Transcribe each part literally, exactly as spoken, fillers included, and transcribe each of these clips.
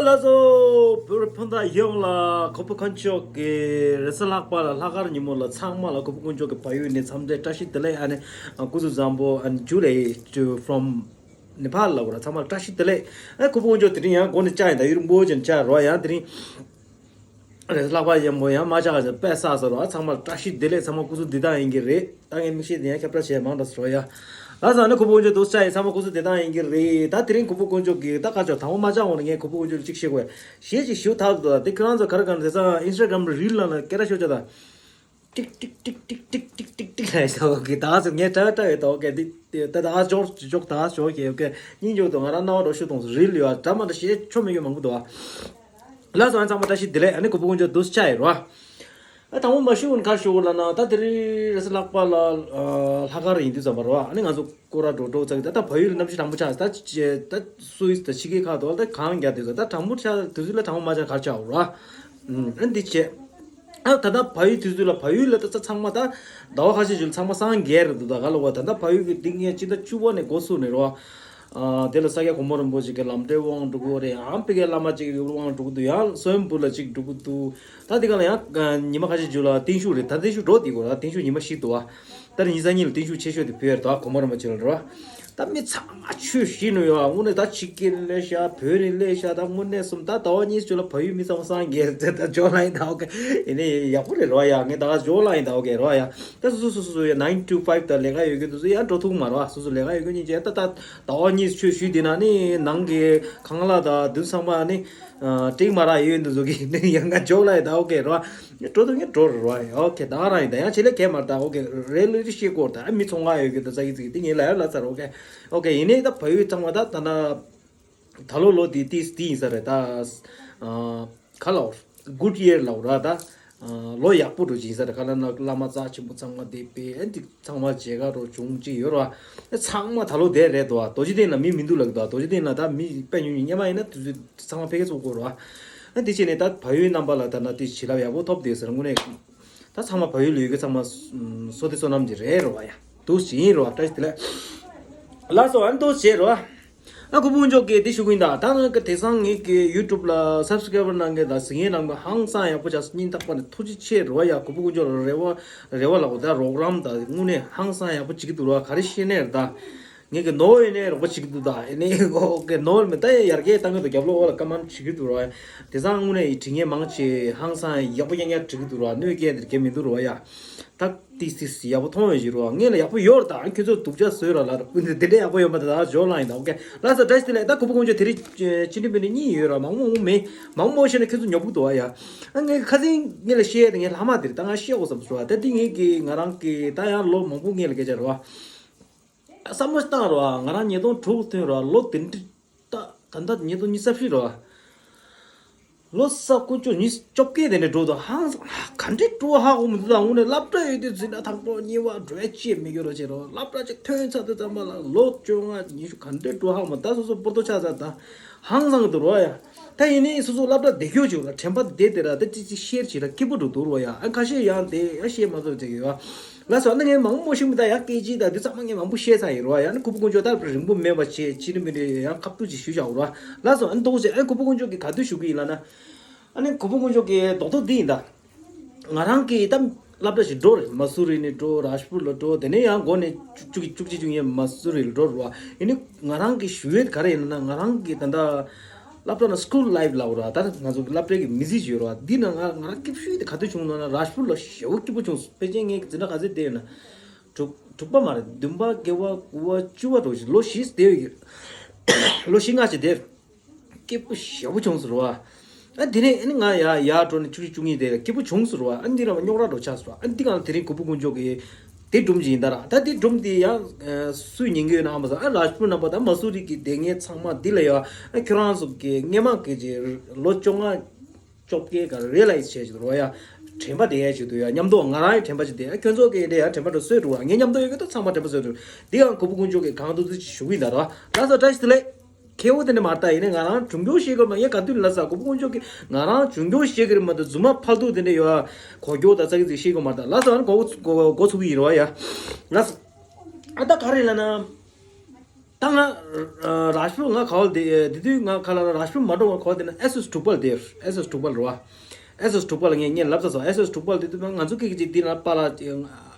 ལགས་སོ། བོད་ཕན་བདག་ཡོངས་ལ་གོ་པ་དཀོན་མཆོག་གི་རེས་གཟའ་ལྷག་པ་ལ་ལྷག་དཀར་ཉིན་མོ་ལ་ཚང་མ་ལ་གོ་པ་དཀོན་མཆོག་གི་བལ་ཡུལ་ནས་འཚམས་འདྲི་བཀྲ་ཤིས་བདེ་ལེགས། ཨ་ནི་སྐུ་གཟུགས་བཟང་པོ། ཨ་ནི་ཇུ་ལེ་ཊུ་ཕོམ་ནེ་པཱལ་ལ་གོ་ར་ཚང་མ་ལ་བཀྲ་ཤིས་བདེ་ལེགས། ཨ་ནི་གོ་པ་དཀོན་མཆོག་དེ་རིང་ཡང་འགོ་ནས་བཅར་ཡིན། ད་ཡུན་རིང་པོ་ཅིག་བཅར་རོ། ཡང་དེ་རིང་རེས་གཟའ་ལྷག་པ་ཉིན་མོ་ཡང་མ་བཅར་ཟེར་དཔེ་བསགས་ཟེར་རོ། ཨ་ཚང་མ་ལ་བཀྲ་ཤིས་བདེ་ལེགས། ཚང་མ་སྐུ་གཟུགས་བདེ་ཐང་ཡིན་གྱི་རེད། ད་ངས་མིག་ཤེལ་དེ་ཡང་ཁྱབ་བསྒྲགས་བྱས་མང་དྲགས་སོ་ཡ། ལགས་སོ། ཨ་ནི་གོ་པ་དཀོན་མཆོག་འདུག་སེ་བཅར་ཡིན། ཚང་མ་སྐུ་གཟུགས་བདེ་ཐང་ཡིན་གྱི་རེད། ད་དེ་རིང་གོ་པ་དཀོན་མཆོག་གི་ད་ཁ་ཕྱོགས་དང་པོ་མ་བཅར་འོང་ན་ངས་གོ་པ་དཀོན་མཆོག་ལ་གཅིག་བཤད་དགོས་ཡ། གཞས་ཅིག་ཞུ་ཐབས་འདུག་དེ་ཁྱོད་རང་ཚོ་ག་རེ་ག་རེ་དེང་སང་ཨིན་སི་ཊ་གྷ་རམ་རི་ལ་ལ་སྐད་གྲགས་ཤོར་ཆགས་ད། ཏིག་ཏིག་ཏིག་ཏིག་ཏིག་ཏིག་ཏིག་ལ་ཡིན་ད། ཨོ་ཁེ། ད་ཚོ་ངས་དྲ་དྲ་ཡོད་ད། ཨོ་ཁེ། འདི་དེ་ད་ད་ཞོག་ཞོག་ད་ཞོག་ཁེ། ཨོ་ཁེ། སྙིང་རྗེ་ད། ང་རང་རྣ་བ་རོ་ཤུ་གཏོང་སོང་། རི་ལ་ཡོད་ཨ། དྲ་མ་དྲ་བཤད་ཆོ་མེད་ཡོད་མང་པོ་འདུག་ཨ། ལགས་སོ། ཨ་ཚང་མ་བཀྲ་ཤིས་བདེ་ལེགས། ཨ་ནི་གོ་པ་དཀོན་མཆོག་འདུག་སེ་བཅར་ཡིན་རོ། ཨ་དང་པོ་མ་ཞུ་ན་ག་རེ་ཞུ་དགོས་ལབ་ན། ད་དེ་རིང་རེས་གཟའ་ལྷག་པ་ལ་ཨ་ལྷག་དཀར་ཡིན་དུས་ཙམ་པ་རོ། ཨ་ནི་ང་ཚོ་སྐོར་ར་འགྲོ་འགྲོ་ཚར་གི། ད་ད་བལ་ཡུལ་ལ་གནམ་གཤིས་གྲང་མོ་ཆགས། ད་ཅེ་ད་སུད་སི་དང་ཕྱི་རྒྱལ་ཁག་ཏུ་ད་གངས་རྒྱག་དུས་ཙམ་ད་གྲང་མོ་ཆགས་དུས་ཚོད་ལ་གྲང་མོ་མ་ཆགས་ག་རེ་ཆགས་འོ་རོ། ཨ་འདི་བྱས། ཨ་ད་ལྟ་བལ་ཡུལ་དུས་ཚོད་ལ་བལ་ཡུལ་ལ་ད་ཚ་ཚང་མ་ད་ཟླ་བ་ཁ་ཤས་ཅིག་ལ་ཚང་མ་སངས་རྒྱས་རེད་འདུག་ད་ག་ལ་བ་ད་ལྟ་བལ་ཡུལ་གྱི་འདི་ངས་སྤྱི་ཟླ་བཅུ་པ་ནས་འགོ་ཚུགས་ནས་རོ། ཨ་དེ་ལ་ས་སྐྱ་གོང་མ་རིན་པོ་ཆེ་གི་ལམ་འབྲས་དབང་འགྲོ་གི་རེད། ཨང་ཕ་གིའི་བླ་མ་ཅིག་གི་དབང་འགྲོ་གི་འདུག་ཡང་སོན་བུ་ལ་ཅིག་འགྲོ་གི་འདུག་ད་འདི་ག་ལ་ཡང་ཉི་མ་ཁ་ཤས་ཅིག་ལ་བརྟན་བཞུགས་རེད། ད་བརྟན་བཞུགས་འགྲོ་དེ་གོ་ད་བརྟན་བཞུགས་ཉི་མ་བཞི་འདུག་ཨ། ད་རེས་ཉི་ཤུ་རྩ་གཉིས་ལ་བརྟན་བཞུགས་ཆེ་ཤོས་དེ་བོད་ཡར་དོ་གོང་མ་རིན་པོ་ཆེ་ལ་རོ། ད་མི་ཚང་མ་ཆོས་ཞུས་ནུས་ཡོད། དངོས་གནས་ད་ཕྱི་རྒྱལ་སླེབས་ཤག་བོད་རིགས་སླེབས་ཤག་ད་དངོས་གནས་སོམ་ད་ཟླ་བ་གཉིས་ཤིག་ལ་བལ་ཡུལ་མི་ཚང་མ་སངས་རྒྱས་ཟེར་ད་ཇོ་ལ་ཡིན་ད། ཨོ་ཁེ། ཡིན་ནའི་ཡག་པོ་རེད་རོ་ཡ། ངས་ད་ག་ཇོ་ལ་ཡིན་ད། ཨོ་ཁེ་རོ་ཡ། ད་སོ་སོ་སོ་སོ་ཡ་nine to five ད་ལས་ཀ་ཡོད་མཁན་དེ་ཚོ་ཡང་འགྲོ་ཐུབ་མ་རོ། སོ་སོ་ལས་ཀ་ཡོད་མཁན་གཉིས་ཀྱིས་ད་ད་ཟླ་བ་གཉིས་ཆོས་ཞུས་དེ་ན་ནི་ནང་གི་ཁང་གླ་ད་དུས་ཚང་མ་ནི་ཀྲིག་མ་ར་ཡོད་འདི་ཚོ་གི་ནི་ཡང་ང་ཇོ་ལ་ཡིན་ད། ཨོ་ཁེ་རོ། འགྲོ་ཐུབ་མཁན་འགྲོ་རེད་རོ་ཡ། ཨོ་ཁེ། ད་ག་རང་ཡིན་ད། ཡང་ཆེད་ལས་གས་མ་རེད་ད། ཨོ་ཁེ། རེད་ལོས་རེ་ཤེས་སྐོར་ད་མི་ཚོང་ཁང་ཡོད་གི་ད་ཙག་གི་ཙིག་དེ་ངས་ལ་ཡ་ལ་ཚར། ཨོ་ཁེ། ཨོ་ཁེ། ཡིན་ནའི་ད་བལ་ཡུལ་ཚང་མ་ད་ད་ན་ད་ལོ་ལོ་དེ་དེ་དེ་ཡིན་ས་རེད་ད། ཨ་ག་ལ་good year ལ་ར་ད། ཨ་ལོ་ཡག་པོ་འགྲོ་ཅིག་ཡིན་ས་རེད། ག་ལ་ན་བླ་མ་རྩ་ཆེན་པོ་ཚང་མ་བསྡད་པས། ཨ་འདི་ཚང་མ་མཇལ་ཁ་རོ་བྱུང་ཅིག་ཡོད་ར། ཚང་མ་ད་ལོ་དེ་རེད་དོ། རྡོ་རྗེ་གདན་ལ་མི་མི་འདུག་ལབ་གི་འདུག་རྡོ་རྗེ་གདན་ལ་ད་མི་དཔེ་ཉུང་ཉུང་སྔོན་མ་ཡིན་ན་དུས་ཚོད་ཚང་མ་ཕ་གིར་ཚུགས་དགོས་ར། ཨ་འདི་བྱས་ནས་ད་བལ་ཡུལ་རྣམ་པ་ལ་ད་ན་དེ་བྱིན་རླབས་ཡག་པོ་ཐོབ་བསྡད་ཟེར་དངོས་གནས། ད་ཚང་མ་བལ་ཡུལ་ལ་ཡོད་མཁན་ཚང་མ་བསོད་བདེ་བསོད་ནམས་ཀྱི་རེད་རོ་བ་ཡ། འདུག་སེ་ཡིན་རོ་བ། བཀྲ་ཤིས་བདེ་ལེགས། ལགས་སོ། ཨ་འདུག་སེ་རོ་བ། ཨ་གོ་པ་དཀོན་མཆོག་གིས་དེ་ཞུ་གི་ཡིན་ད། ད་ང་གི་དེང་སང་ངེད་ཀྱི་ཡུ་ཊུབ་ལ་སབ་སི་ཀ་རའེབ་ནང་གི་ད་གཟིགས་མཁན་རྣམས་ཀྱི་ཧང་སང་ཡག་པོ་བྱས་སྙིང་ཐག་པ་ནས་ཐུགས་རྗེ་ཆེ་རོ་བ་ཡ། གོ་པ་དཀོན་མཆོག་ལ་རེ་བ་རེ་བ་ལ་འོ་ད་རོགས་རམ་ད་དངོས་གནས་ཧང་སང་ཡག་པོ་བྱེད་ཀྱི་འདུག་རོ་བ། ག་རེ་བཤད་ནས་རེད་ད། ངས་ཀྱི་ནོར་ཡིན་ནའི་རོགས་པ་བྱེད་ཀྱི་འདུག་ད། ཡིན་ནའི་ཨོ་ཀེ་ནོར་མེད་ད་ཡ་ཡར་རྒྱས་བཏང་གི་འདུག་རྒྱབ་ལོགས་འོག་ལ་ཀ་མན་བྱེད་ཀྱི་འདུག་རོ། དེང་སང་དངོས་གནས་ཡི་དྲི་ངན་མང་ཆེ་ཧང་སང་ཡག་པོ་རྐྱང་རྐྱང་འབྲི་གི་འདུག་རོ། གནོད་སྐྱེལ་འདི་གལ་མི་འདུག་རོ་ཡ། ད་ཏིས་ཏིས་ཡག་པོ་མཐོང་ཡོད་ཞིག་རོ། ངས་ལ་ཡག་པོ་ཡོད་རེད་ད། ཁྱོད་ཚོ་སྡུག་ཅག་བཟོས་ར་ལ་ར་དེ་འདྲ་ཡག་པོ་ཡོད་མ་རེད་ད། ཇོ་ལ་ཡིན་ད། ཨོ་ཀེ། ལགས་སོ། བཀྲ་ཤིས་བདེ་ལེགས། ད་གོ་པ་དཀོན་མཆོག་དེ་རིང་ཕྱི་འགྲིམ་པའི་ནི་གཉིས་ཡོད་ར། མང་པོ་མང་པོ་མེད། མང་པོ་བཤད་ན་ཁྱོད་ཚོ་ཉོབ་གི་འདུག་བ་ཡ། ཨ་ངས་ཁ་སང་ངས་ལ་བཤད་ཡ་དེ་ངས་ལྷག་མ་དེ་རེད་ད། ང་བཤད་དགོས་བསམ་སོང་བ། ད་འདི་ངས་ཀྱི་ང་རང་གི་ད་ཡང་ལོ་མང་པོ་ངས་ལ་སྐད་ཆ་རེད་བ། བསམ་བློ་བཏང་རོགས། ང་རང་ཉིས་སྟོང་དྲུག་ཐོན་རོགས། ལོ་དེ་འདྲ་ད་ད་ལྟ་ཉིས་སྟོང་ཉི་ཤུ་རྩ་བཞི་རོགས། ལོ་ས་ཀུན་སྤྱོད་ཉིས་བཅོ་བརྒྱད་དེ་འདྲ་འགྲོ་དོ། ཧང་སང་ག་འདྲས་འགྲོ་ཧ་གོ་མི་འདུག་ད་དངོས་གནས་སློབ་གྲྭ་ཡོད་དུས་འཛིན་གྲྭ་དང་པོ་གཉིས་པ་འགྲོ་ཡ་ཅི་མི་དགོས་རོགས་བྱེད་རོགས། སློབ་གྲྭ་ཅིག་ཐོན་ཚར་དུས་ཙམ་པ་ལ་ལོ་བཅོ་ལྔ་ཉི་ཤུ་ག་འདྲས་འགྲོ་ཧ་གོ་མ། ད་སོ་སོ་པོ་ཏོ་ཆགས་ཚར་ད། ཧང་སང་གི་འདུག་རོགས་ཡ། ད་ཡིན་ནའི་སོ་སོ་སློབ་གྲྭ་བསྡད་རྒྱུ་ཅིག་ལ་དྲན་པ་བསྡད་དེ་ར་ད་ཅི་ཅི་ཤེར་བྱེད་ལ་སྐྱིད་པོ་འགྲོ་འདུག་རོགས་ཡ། ཨ་ཁ་ཤས་ཡང་དེ་ཡ་ཤེར་མ་ཐུབ་ཅིག་ཡོད། ལགས་སོ། ཨ་ནི་ངས་མང་པོ་ཤེས་མི་ད་ཡ་སྐད་ཅིག་ད་དུས་ཚང་མ་ངས་མང་པོ་ཤེས་ཚར་ཡིན་རོགས་ཡ། ཨ་ནི་གོ་པ་དཀོན་མཆོག་ད་རིང་པོ་མེད་པ་བྱས་ཕྱི་ནི་མི་འདྲ་ཡང་ཁ་ཐུག་ཅིག་ཞུ་བྱ་འོ་ར། ལགས་སོ། ཨ་ནི་ཏོག་ཙེ་ཨ་ནི་གོ་པ་དཀོན་མཆོག་གིས་ག་དུས་ཞུ་གི་ཡིན་ལ་ན། ཨ་ནི་གོ་པ་དཀོན་མཆོག་གི་རྡོག་རྡོག་འདི་ཡིན་ད། ང་རང་གི་ད་སློབ་གྲྭ་ཞིག་འགྲོ་རེད། མ་སུ་རི་ནས་འགྲོ། རཱཇ་པུར་ལ་འགྲོ། དེ་ནས་ཡང་འགོ་ནས་བཅུ་བཅུ་གཅིག་བཅུ་གཉིས་མ་སུ་རི་ལ་འགྲོ་རུ་བ། ཡིན་ནི་ང་རང་གི་ཞུ་ཡས་ག་རེ་ཡིན་ན་ང་རང་གི་ད་ལྟ་སློབ་གྲྭ་ན་school life ལབ་ར། ད་ང་ཚོ་གི་སློབ་གྲྭའི་གི་མི་ཚེ་ཞིག་ཡོད་ར། འདི་ན་ང་ང་རང་སྐྱིད་ཤོས་དེ་ག་དུས་བྱུང་ན་ན་རཱཇ་པུར་ལ་ཞེ་པོ་སྐྱིད་པོ་བྱུང་སོང་། ཕལ་ཆེར་ངའི་འཛིན་གྲྭ་ག་ཚོད་བསྡད་ཡོད་ན། དྲུག་དྲུག་པ་མ་རེད། བདུན་པ་བརྒྱད་པ་དགུ་པ་བཅུ་པ་འགྲོ་བཞིན་ལོ་བཞི་བསྡད་ཡོད་ཀྱི། ལོ་བཞི་ལྔ་ཅིག་བསྡད། སྐྱིད་པོ་ཞེ་པོ་བྱུང་ཟེར་བ། ཨ་དེ་ནས་ཨ་ནི་ང་ཡ་ཡར་འགྲོ་ནས་བཅུ་བཞི་བཅུ་གཉིས་དེ་སྐྱིད་པོ་བྱུང་ཟེར་བ། ཨ་འདི་ར་རྙོག་དྲ་འགྲོ་ཆགས་ཟེར་བ། ཨ་འདི་གང་དེ་རིང་གོ་པ་དཀོན་མཆོག་གིས་དེ་སྒྲུང་ཅིག་ཡིན་ད་ར། ད་དེ་སྒྲུང་དེ་ཡང་སུས་ཉན་གི་ཡོད་ན་ཧ་མ་སོང་། ཨ་རཱཇ་པུར་རྣམ་པ་དང་མ་སུ་རི་གི་སྡེ་ངེས་ཚང་མ་འདི་ལ་ཡ། ཨ་ཁྱོད་རང་ཚོ་གི་སྔས་མ་གི་ཅིག་ལོ་བཅོ་ལྔ་བཅོ་བརྒྱད་ག་རེ་ལ་ཡི་བྱས་ཅིག་རོ་ཡ། དྲན་པ་དེ་ཡ་ཅིག་འདུག་ཡ། མཉམ་དུ་ང་རང་ཡི་དྲན་པ་ཅིག་དེ་ཡ། ཁྱོད་ཚོ་གི་དེ་ཡ་དྲན་པ་འགྲོ་སོས་འགྲོ་བ། ངའི་མཉམ་དུ་ཡོད་གི་ད་ཚང་མ་དྲན་པ་སོས་འགྲོ། འདི་ཡང་གོ་པ་དཀོན་མཆོག་གིས་གང་ཐུབ་ཐུབ་ཅིག་ཞུ་གི་ཡིན་ད་ར། ལགས་སོ། བཀྲ་ཤིས་བདེ་ལེགས། ཁེ་བོ་དེ་འདྲ་མ་རེད་ད། ཡིན་ནའི་ང་རང་འབྱུང་འགྱུར་ཤེས་དགོས་མ། ངས་ག་དུས་ལ་ཟ་གོ་པ་དཀོན་མཆོག་གིས་ང་རང་འབྱུང་འགྱུར་ཤེས་ཀྱི་རེད་མ་གཏོགས་རྫུན་མ་ཕར་ཐུག་དེ་འདྲ་ཡོད་ཨ། གོ་རྒྱུ་ད་ཙག་ཙིག་ཤེས་དགོས་མ་རེད་ད། ལགས་སོ། ཨ་ནི་འགོ་འགོ་འགོ་ཚུགས་ཀྱི་ཡིན་རེད་བ་ཡ། ལགས་སོ། ཨ་ད་ག་རེ་ལབ་ན། ད་ང་ར་ཤི་པུར་ང་ག་བ་དེ་དེ་དུས་ང་ག་ལ་ར་ཤི་པུར་མ་འགྲོ་བར་ག་བ་དེ་ན་ཨེ་སི་ཨེ་སི་དྲུག་པ་ལ་དེ་ཨེ་སི་ཨེ་སི་དྲུག་པ་ལ་རེད་བ། ཨེ་སི་ཨེ་སི་དྲུག་པ་ལ་ངས་ངས་ལབ་ཚར་སོང་། ཨེ་སི་ཨེ་སི་དྲུག་པ་ལ་དེ་དུས་ང་ཚོ་སྐད་ཀྱི་ཅིག་དེ་ན་པཱ་ལགས་ཅིག་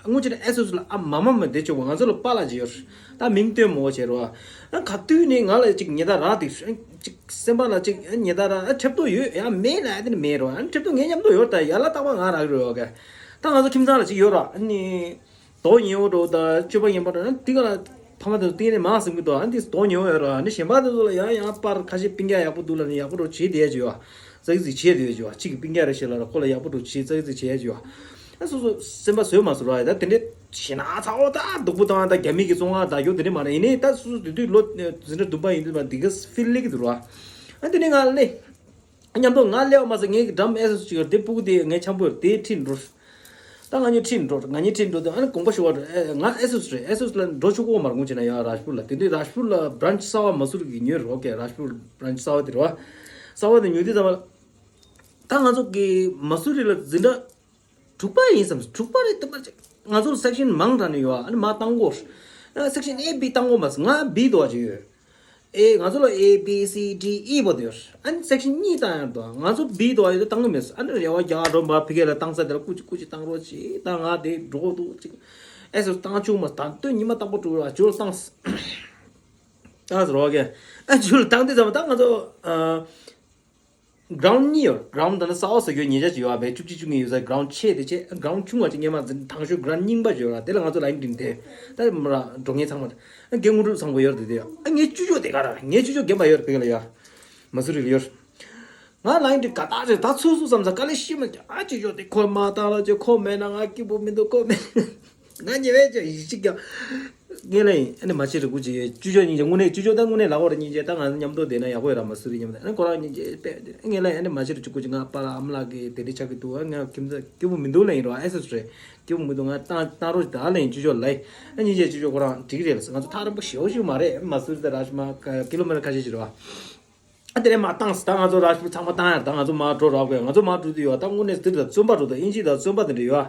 དངོས་ཆ་ནས་ཨེ་སི་ཨེ་སི་ལ་ཨ་མ་མ་མ་དེ་ཆོག་པ། ང་ཚོ་ལ་པཱ་ལགས་ཅིག་ཡོད། ད་མིང་སྟོན་མོ་བྱེད་རོགས། ཨ་ག་དུས་ནས་ང་ལ་ཅིག་ཉེ་ད་ར་དེ་ཅིག་སེམས་པ་ལ་ཅིག་ཉེ་ད་ར་ཨ་ཁྲེབ་ཏོ་ཡོད་ཡ་མེད་ལ་ཨ་དེ་ནི་མེད་རོགས། ཨ་ཁྲེབ་ཏོ་ངའི་མཉམ་དུ་ཡོད། ད་ཡར་ལ་རྟག་པར་ང་རག་རོགས་ག། ད་ང་ཚོ་ཁྱིམ་ཚང་ལ་ཅིག་ཡོད་ར་ཨ་ནི། དོ་ཉེ་བོ་འགྲོ་ད་སྤྱོད་པ་ངན་པ་འགྲོ་ན་དེ་ག་ལ་ཕ་མ་དང་གཏན་ནས་མ་གསུང་གི་འདུག་ཨ་འདི་དོ་ཉེ་བོ་ཡོད་ར་ཨ་ནི་གཞན་པ་དེ་ཚོ་ལ་ཡང་ཡང་པར་ཁ་ཤས་སྤུན་ཀྱག་ཡག་པོ་འདུག་ལ་ནི་ཡག་པོ་འགྲོ་བྱེད་བསྡད་ཡ་ཅིག་ཡོད། ཙག་ཙིག་བྱེད་བསྡད་ཡ་ཅིག་ཡོད། གཅིག་གི་སྤུན་ཀྱག་རེ་བྱེད་ལ་ར་ཁོ་ལ་ཡག་པོ་འགྲོ་བྱེད་ཙག་ཙིག་བྱེད་ཡ་ཅིག་ཡོད། ཨ་སོ་སོ་སེམས་པ་བཟོད་མ་བཟོད་ར་ད་དེ་འདྲས་ཞེ་ན་ཚ་བོ་ད་སྡུག་པོ་བཏང་ད་རྒྱ་མི་གི་བཙོང་བ་ད་ཡོད་དེ་འདྲས་མ་རེད། ཡིན་ནའི་ད་སོ་སོ་དེ་དུས་ལོ་འཛིན་གྲྭ་བདུན་པ་ཡིན་དུས་མ་འདི་ག་ཕིལ་ལེགས་འདུག་ར། ཨ་དེ་ནས་ང་ལས། མཉམ་དུ་ང་སླེབས་པ་མ་ཟད་ངའི་འགྲམ་ཨེ་སོ་སོ་ཅིག་ཡོད་དེ་སྤུ་གུ་དེ་ངའི་འཆམ་པོ་ཡོད་དེ་ཁྲིད་འགྲོ། ད་ང་གཉིས་ཁྲིད་འགྲོ་ང་གཉིས་ཁྲིད་འགྲོ་དུས་ཨ་ནི་དགོངས་པ་ཞུ་བ་འགྲོ་ཨེ་ང་ཨེ་སོ་སོ་རེད། ཨེ་སོ་སོ་ལ་འགྲོ་ཆོག་གོ་མ་རེད་ངུ་བྱས་ན་ཡང་རཱཇ་པུར་ལ་དེ་དུས་རཱཇ་པུར་ལ་བྷ་རན་ཆི་གསར་བ་མ་སུ་རི་གི་ཉོས་རོགས་ཀྱི་རཱཇ་པུར་བྷ་རན་ཆི་གསར་བ་དེ་རེད་བ། གསར་བ་དེ་ཉོས་དུས་ཙམ་པ་ད་ང་ཚོ་གི་མ་སུ་རི་ལ་འཛིན་གྲྭ་དྲུག་པ་ཡིན་བསམ་དྲུག་པ་རེད་དུ་མ་ཅིག་ང་ཚོར་སེག་ཤན་མང་དྲགས་ནས་ཡོད་ཨ་ནི་མ་བཏང་གོ། སེག་ཤན་ཨེ་བི་བཏང་གོ་མ་ང་བི་དོ་ཅིག་ཡོད། ཨེ་ང་ཚོ་ལ་ཨེ་བི་སི་ཌི་ཨི་བོ་དེ་ཡོད། ཨ་ནི་སེག་ཤན་གཉིས་བཏང་ཡང་དོ་ང་ཚོ་བི་དོ་ཡོད་བཏང་གི་མེད། ཨ་ནི་རེ་བ་རྒྱག་འགྲོ་མ་ཕི་གེ་ལ་བཏང་ས་དེ་ལ་ཀུ་ཅི་ཀུ་ཅི་བཏང་རོགས་ཅིག་ད་ང་དེ་འགྲོ་འདུག་ཅིག་ཨེ་སོ་བཏང་བཅུག་མ་ད་ལྟོས་ཉི་མ་རྟག་པར་འགྲོ་ར་ཇོར་བཏང་བཏང་ཟེར་བ་གེ། ཨ་ཇོར་བཏང་དུས་ཙམ་པ་ད་ང་ཚོ་ཨ། གྷ་རའུན་ཌི་གཉིས་ཡོད། གྷ་རའུན་ཌི་ད་ནི་གསར་པ་བཟོ་རྒྱུ་ཉེ་ཆར་ཅིག་ཡོད་པས་བཅུ་གཅིག་བཅུ་གཉིས་ཡོད་ས་གྷ་རའུན་ཌི་ཆེ་དེ་ཆེ་གྷ་རའུན་ཌི་ཆུང་བ་ཅིག་སྔས་མ་འཛིན་དང་ཤོས་གྷ་རའུན་ཌི་རྙིང་པ་ཅིག་ཡོད་ར་དེ་ལ་ང་ཚོ་ལ་ཡིན་དྲིན་དེ་ད་མ་ར་འགྲོ་ངེས་ཚང་མ་ར་རྒན་དངོས་གྲུབ་ཚང་པོ་ཡོད་རེད་དེ་ཡ་ཨ་ངའི་ཅུ་ཅོ་དེ་ག་ར་ངའི་ཅུ་ཅོ་རྒན་པ་ཡོད་རེད་བེ་ག་ལ་ཡ་མ་སུ་རི་ལ་ཡོད། ང་ལ་ཡིན་དྲིན་ག་ད་རེད་ད་ཚོད་སུ་བསམ་ས་དཀའ་ལས་ཤི་མ་ཀྱང་ཨ་ཅུ་ཅོ་དེ་ཁོ་མ་བཏང་ར་ཅེ་ཁོ་མེད་ན་ང་སྐྱིད་པོ་མི་འདུག་ཁོ་མེད། ང་ཉེ་བའི་ཅོ་ཡིད་ཆེས་ཀྱང་། ངས་ལ་ཡིན་ཨ་ནི་མ་ཕྱི་རུ་སྐུ་ཅི་ཅུ་ཅོ་སྙིང་རྗེ་དངོས་གནས་ཅུ་ཅོ་ད་དངོས་གནས་ལ་འོར་སྙིང་རྗེ་ད་ང་མཉམ་དུ་བསྡད་ན་ཡག་པོ་ཡོད་ར་མ་སུ་རི་མཉམ་དུ་ཨ་ནི་ཁོ་རང་སྙིང་རྗེ་དཔེ་ཨ་ངས་ལ་ཡིན་ཨ་ནི་མ་ཕྱི་རུ་ཅུ་སྐུ་ཅི་ང་པ་ལ་ཨ་མ་ལགས་ཀྱི་དེ་འདྲ་ཆགས་ཀྱི་འདུག་ཨ་ང་ཁྱིམ་ཚ་སྐྱིད་པོ་མི་འདུག་ལ་ཡིན་རོ་ཨ་སོ་སོ་རེད་སྐྱིད་པོ་མི་འདུག་ང་བཏང་བཏང་རོགས་ད་ལ་ཡིན་ཅུ་ཅོ་ལ་ཡིན་ཨ་སྙིང་རྗེ་ཅུ་ཅོ་ཁོ་རང་འགྲིག་རེད་ལ་ང་ཚོ་ཐག་རིང་པོ་ཞེ་པོ་ཞིག་མ་རེད་མ་སུ་རི་ད་ར་ཤི་མ་ཀི་ལོ་མི་ཊར་ཁ་ཤས་ཤིག་རེད་བ། ཨ་དེ་ནས་མར་བཏང་ཟེར་ད་ང་ཚོ་རཱཇ་པུར་ཚང་མ་བཏང་ཡར་ད་ང་ཚོ་མར་འགྲོ་རོགས་དགོས་ང་ཚོ་མར་འགྲོ་དུས་ཡོད་ད་དངོས་གནས་འདིར་ད་བཙོན་པ་འགྲོ་ད་དབྱིན་ཇི་ད་བཙོན་པ་དེ་འདྲ་ཡོད་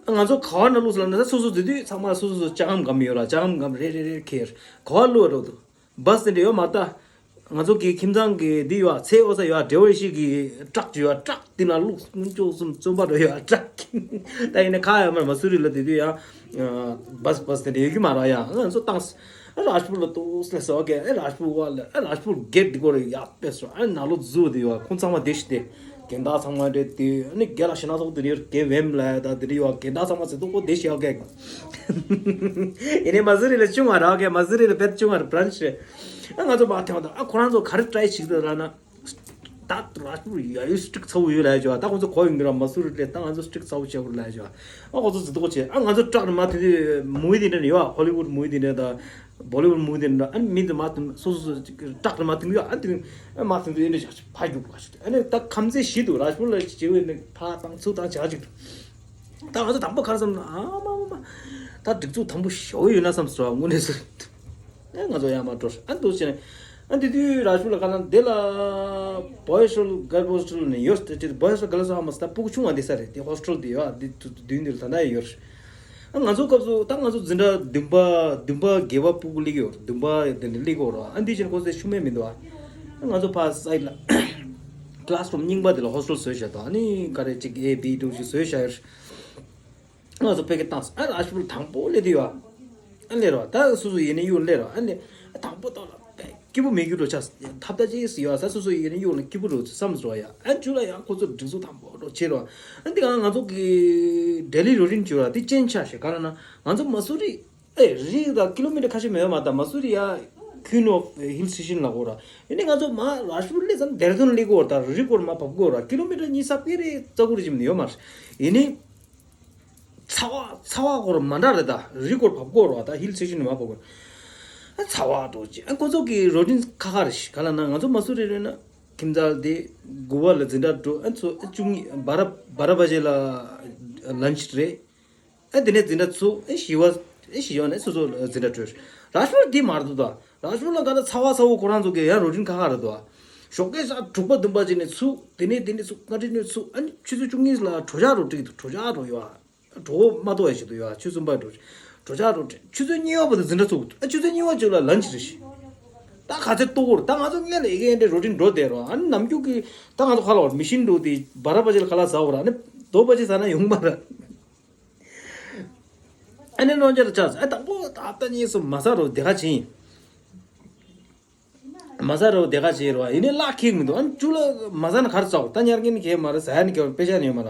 ཨ། ང་ཚོ་ག་བ་ན་བླུགས་ཟེར་ལབ་ན་ད་སོ་སོ་དེ་དུས་ཚང་མ་སོ་སོ་སོ་ལྕགས་ལམ་སྒམ་ཡོད་ར་ལྕགས་ལམ་སྒམ་རེ་རེ་རེ་ཁྱེར་ག་བ་བླུགས་འགྲོ་འདུག་བྷ་སི་དེ་འདྲ་ཡོད་མ་ད། ང་ཚོ་གི་ཁྱིམ་ཚང་གི་འདི་ཡོད་ཨ་ཚེ་ཨོ་ས་ཡོད་ཨ་བྲེ་བོ་ཡེ་ཤེས་ཀྱི་ཊག་ཅིག་ཡོད་ཨ་ཊག་དེ་ན་བླུགས་སྔོན་ཅོག་གསུམ་བཙོན་པ་འགྲོ་ཡོད་ཨ་ཊག་ད་ཡིན་ན་ཁ་ཡ་མར་མ་སུ་རི་ལ་དེ་དུས་ཡང་བྷ་སི་བྷ་སི་དེ་འདྲ་ཡོད་ཀྱི་མ་རེད་ཡ་ང་ཚོ་བཏང་། ཨ་རཱཇ་པུར་ལ་ཏོག་ཙམ་ཟེར་བ་གི་ཨ་རཱཇ་པུར་བ་ལ་ཨ་རཱཇ་པུར་གེ་ཊི་འདི་སྐོར་ཡག་པས་སོ་ཨ་ནང་ལོགས་འཛུལ་དེ་ཡོད་ཁོང་ཚང་མ་བསྡད་ཤི་དེ་རྒན་བདག་ཚང་མ་འདྲེ་དེ་ཨ་ནི་རྒན་ལགས་ཞེ་ན་ཚོགས་དེ་ཡོད་རྒན་བེམ་ལ་ད་དེ་རེ་ཡོད་རྒན་བདག་ཚང་མ་ཟེར་དུ་ཁོ་བསྡད་ཤི་ཡོད་གི་ཡིན་ནའི་མ་སུ་རི་ལ་ཆུང་བ་རག་གི་མ་སུ་རི་ལ་བེད་ཆུང་བ་རེད་བྷ་རན་ཆི་རེད་ཨ་ང་ཚོ་མ་ཐེངས་ད་ཨ་ཁོ་རང་ཚོ་ག་རེ་ཊ་རའི་བྱེད་ཀྱི་འདུག་ལབ་ན། ད་རཱཇ་པུར་ཡ་ཡུལ་སི་ཊིག་ཚ་བོ་ཡོད་ལ་ཡ་ཅོ་ད་ཁོང་ཚོ་གོ་ཡོང་གི་ར་མ་སུ་རི་ལས་ད་ང་ཚོ་སི་ཊིག་ཚ་བོ་བྱེད་དགོས་ལ་ཡ་ཅོ་ཨ་ཁོང་ཚོ་ཟི་ཏོག་བྱེད་ཨ་ང་ཚོ་ཊག་རི་མ་དེ་དུས་མུ་ཝི་དེ་འདྲ་ནི་ཡོད་ཨ་ཧོ་ལི་ཝུད་མུ་ཝི་དེ་འདྲ་ད་བོ་ལི་ཝུད་མུ་ཝི་དེ་འདྲ་ཨ་མི་དེ་མ་དེ་སོ་སོ་སོ་ཊག་རི་མ་དེ་ཡོད་ཨ་དེ་ཨ་མ་དེ་དུས་ཨེ་འདྲ་བྱ་ཕ་རྒྱུག་ག་ཞིག་ཨ་ནི་ད་ཁམས་ཚེ་བཞི་འདུག་རཱཇ་པུར་ལ་བྱེད་འོས་ནི་ཕ་དང་ཚུ་དང་བྱ་ཅིག་འདུག་ད་ང་ཚོ་དང་པོ་ག་རེ་བསམ་ན་ཨ་མ་མ་མ་ད་སྒྲིག་འཛུགས་དང་པོ་ཞོ་ཡོད་ན་བསམ་སོ་དངོས་གནས་སུ། ཨ་ང་ཚོ་ཡར་མར་འགྲོ། ཨ་འདུག་བྱས་ནས། ཨ་འདི་དུས་རཱཇ་པུར་ལ་ག་ལ་འདི་ལ་Boys Hostel Girls Hostel ནས་ཡོད་དེ་Boys Hostel Girls Hostel་མ་ཟད་ད་སྤུ་གུ་ཆུང་བ་འདི་ས་རེད་དེ་ཧོ་སི་ཊལ་འདི་ཡོད་ཨ་འདི་དུ་དུས་འདིར་ད་ལྟ་ཡོད། ཨ་ང་ཚོ་སྐབས་སུ་ད་ང་ཚོ་འཛིན་གྲྭ་བདུན་པ་བདུན་པ་བརྒྱད་པ་སྤུ་གུ་སླེབས་ཡོད་བདུན་པ་དེ་འདྲ་སླེབས་ཡོད་ར་ཨ་འདི་བྱས་ནས་ཁོ་ཚོས་ཤུགས་མེད་མི་འདུག་ཨ། ཨ་ང་ཚོ་ཕར་སའིཌ་ལ་ཀི་ལཱ་སི་རུམ་རྙིང་པ་དེ་ལ་ཧོ་སི་ཊལ་བཟོས་བཞག་དང་ཨ་ནི་ག་རེ་ཅིག་ཨེ་བི་འདུག་ཅིག་བཟོས་བཞག་ཡོད། ང་ཚོ་ཕ་གིར་བཏང་སོང་། ཨ་རཱཇ་པུར་དང་པོ་སླེབས་དུས་ཡོད། ཨ་སླེབས་རོགས། ད་སོ་སོ་ཡིན་ན་གཡུག་སླེབས་རོགས། ཨ་ནི་དང་པོ་ཏོག་ལ་སྐྱིད་པོ་མེད་རྒྱུ་འགྲོ་ཆགས་ཐབས་ད་ཅི་ཟིག་ཡོད་ས་སོ་སོ་ཡིན་ན་གཡུག་ལ་སྐྱིད་པོ་རུ་བསམ་སོང་ཡ། ཨ་མཇུག་ལ་ཡང་ཁོ་ཚོ་སྒྲིག་འཛུགས་དང་པོ་འགྲོ་བྱེད་རོགས། ཨ་འདི་ག་ང་ཚོ་གི་ཌེ་ལི་རུ་ཊིན་བྱེད་རོགས་དེ་ཅན་ཆ་ཞེ་ག་ལ་ན་ང་ཚོ་མ་སུ་རི་ཨེ་རི་ད་ཀི་ལོ་མི་ཊར་ཁ་ཤས་མེད་པ་མ་ད་མ་སུ་རི་ཡ་ཁུན་ཨོ་ཧིལ་སི་ཊེ་ཤན་ལ་གོ་ར། ཡིན་ནི་ང་ཚོ་མ་རཱཇ་པུར་སླེབས་ཙམ་ཌེ་ར་ཌུན་སླེབས་གོ་ར་ད་རི་སྐོར་མ་བབས་གོ་ར་ཀི་ལོ་མི་ཊར་གཉིས་ས་པེ་རེ་རྩ་གུ་རེ་ཅིག་མིན་ཡོད་མ་རེད། ཡིན་ནི། ཚ་བ་ཚ་བ་སྐོར་མ་འདྲ་རེད་ད། རི་སྐོར་བབས་སྐོར་བ་ད་ཧིལ་སི་ཊེ་ཤན་མ་བབས་སྐོར། ཨ་ཚ་བ་འགྲོ་ཅི་ཨ་ཁོ་ཚོ་གི་རུ་ཊིན་ཁ་ཁ་རེད་ཤི་ག་ལ་ན་ང་ཚོ་མ་སུ་རི་རེད་ན་ཁྱིམ་ཚང་དེ་དགུ་པ་ལ་འཛིན་གྲྭ་འགྲོ་ཨ་ཚོ་ཨ་བཅུ་གཉིས་བར་བར་བ་ཇེ་ལ་ལན་ཆི་རེད། ཨ་དེ་ནས་འཛིན་གྲྭ་ཚུགས་ཨ་བཞི་བ་ཨ་བཞི་བ་ནས་སོ་སོ་འཛིན་གྲྭ་གྲོལ། རཱཇ་པུར་དེ་མ་རེད་འདུག་ད། རཱཇ་པུར་ལ་ག་ལ་ཚ་བ་ཚ་བོ་ཁོ་རང་ཚོ་གི་ཡང་རུ་ཊིན་ཁ་ཁ་རེད་འདུག་ཞོགས་ཀས་ཞག་དྲུག་པ་བདུན་པ་ཅིག་ནས་ཚུགས་དེ་ནས་དེ་ནས་ཚུགས་སྔ་དྲོ་ནས་ཚུགས་ཨ་ནི་ཆུ་ཚོད་བཅུ་གཉིས་ལ་གྲོ་ཆག་རོ་སྒྲིག་འདུག་གྲོ་ཆག་རོ་ཡོད་ཨ། གྲོ་བོ་མ་གཏོགས་ཡ་ཞིག་ཏུ་ཡོད་ཨ་ཆུ་གསུམ་པ་འགྲོ། གྲོ་ཆ་རོ་ཆུ་ཚོད་གཉིས་པ་བར་དུ་འཛིན་གྲྭ་ཚུགས་འདུག་ཨ་ཆུ་ཚོད་གཉིས་པ་ཅིག་ལ་ལན་ཅི་རེད་ཤི། ད་ག་ཚོད་ལྟོ་གོ་རེད། ད་ང་ཚོ་སྔོན་ལ་ཡི་གེ་འདྲ་རོ་ཊིན་འགྲོ་བསྡད་རོགས། ཨ་ནི་ནམ་རྒྱུན་གི་ད་ང་ཚོ་ཁ་ལ་བར་མི་ཤིན་འགྲོ་དེ་བ་ར་པ་ཅི་ལ་ཁ་ལག་ཟ་འོ་ར། ཨ་ནི་རྡོ་པ་ཅི་ཟ་ན་ཡོང་མ་ར། ཨ་ནི་ནོར་འཇལ་ཆགས་ཨ་དང་པོ་ད་ལྟ་གཉིས་སུ་མ་ཟ་རོ་དེ་ག་ཕྱིན། མ་ཟ་རོ་དེ་ག་བྱེད་རོ། ཡིན་ནའི་བླ་ཁེག་མི་འདུག་ཨ་ཅུ་ལ་མ་ཟ་ན་གར་ཟའོ། ད་ཉར་གིན་གས་མ་རེད། ཟ་ཡ་ནི་གས་པེ་ཤ་ནི་ཡོད་མ་ར།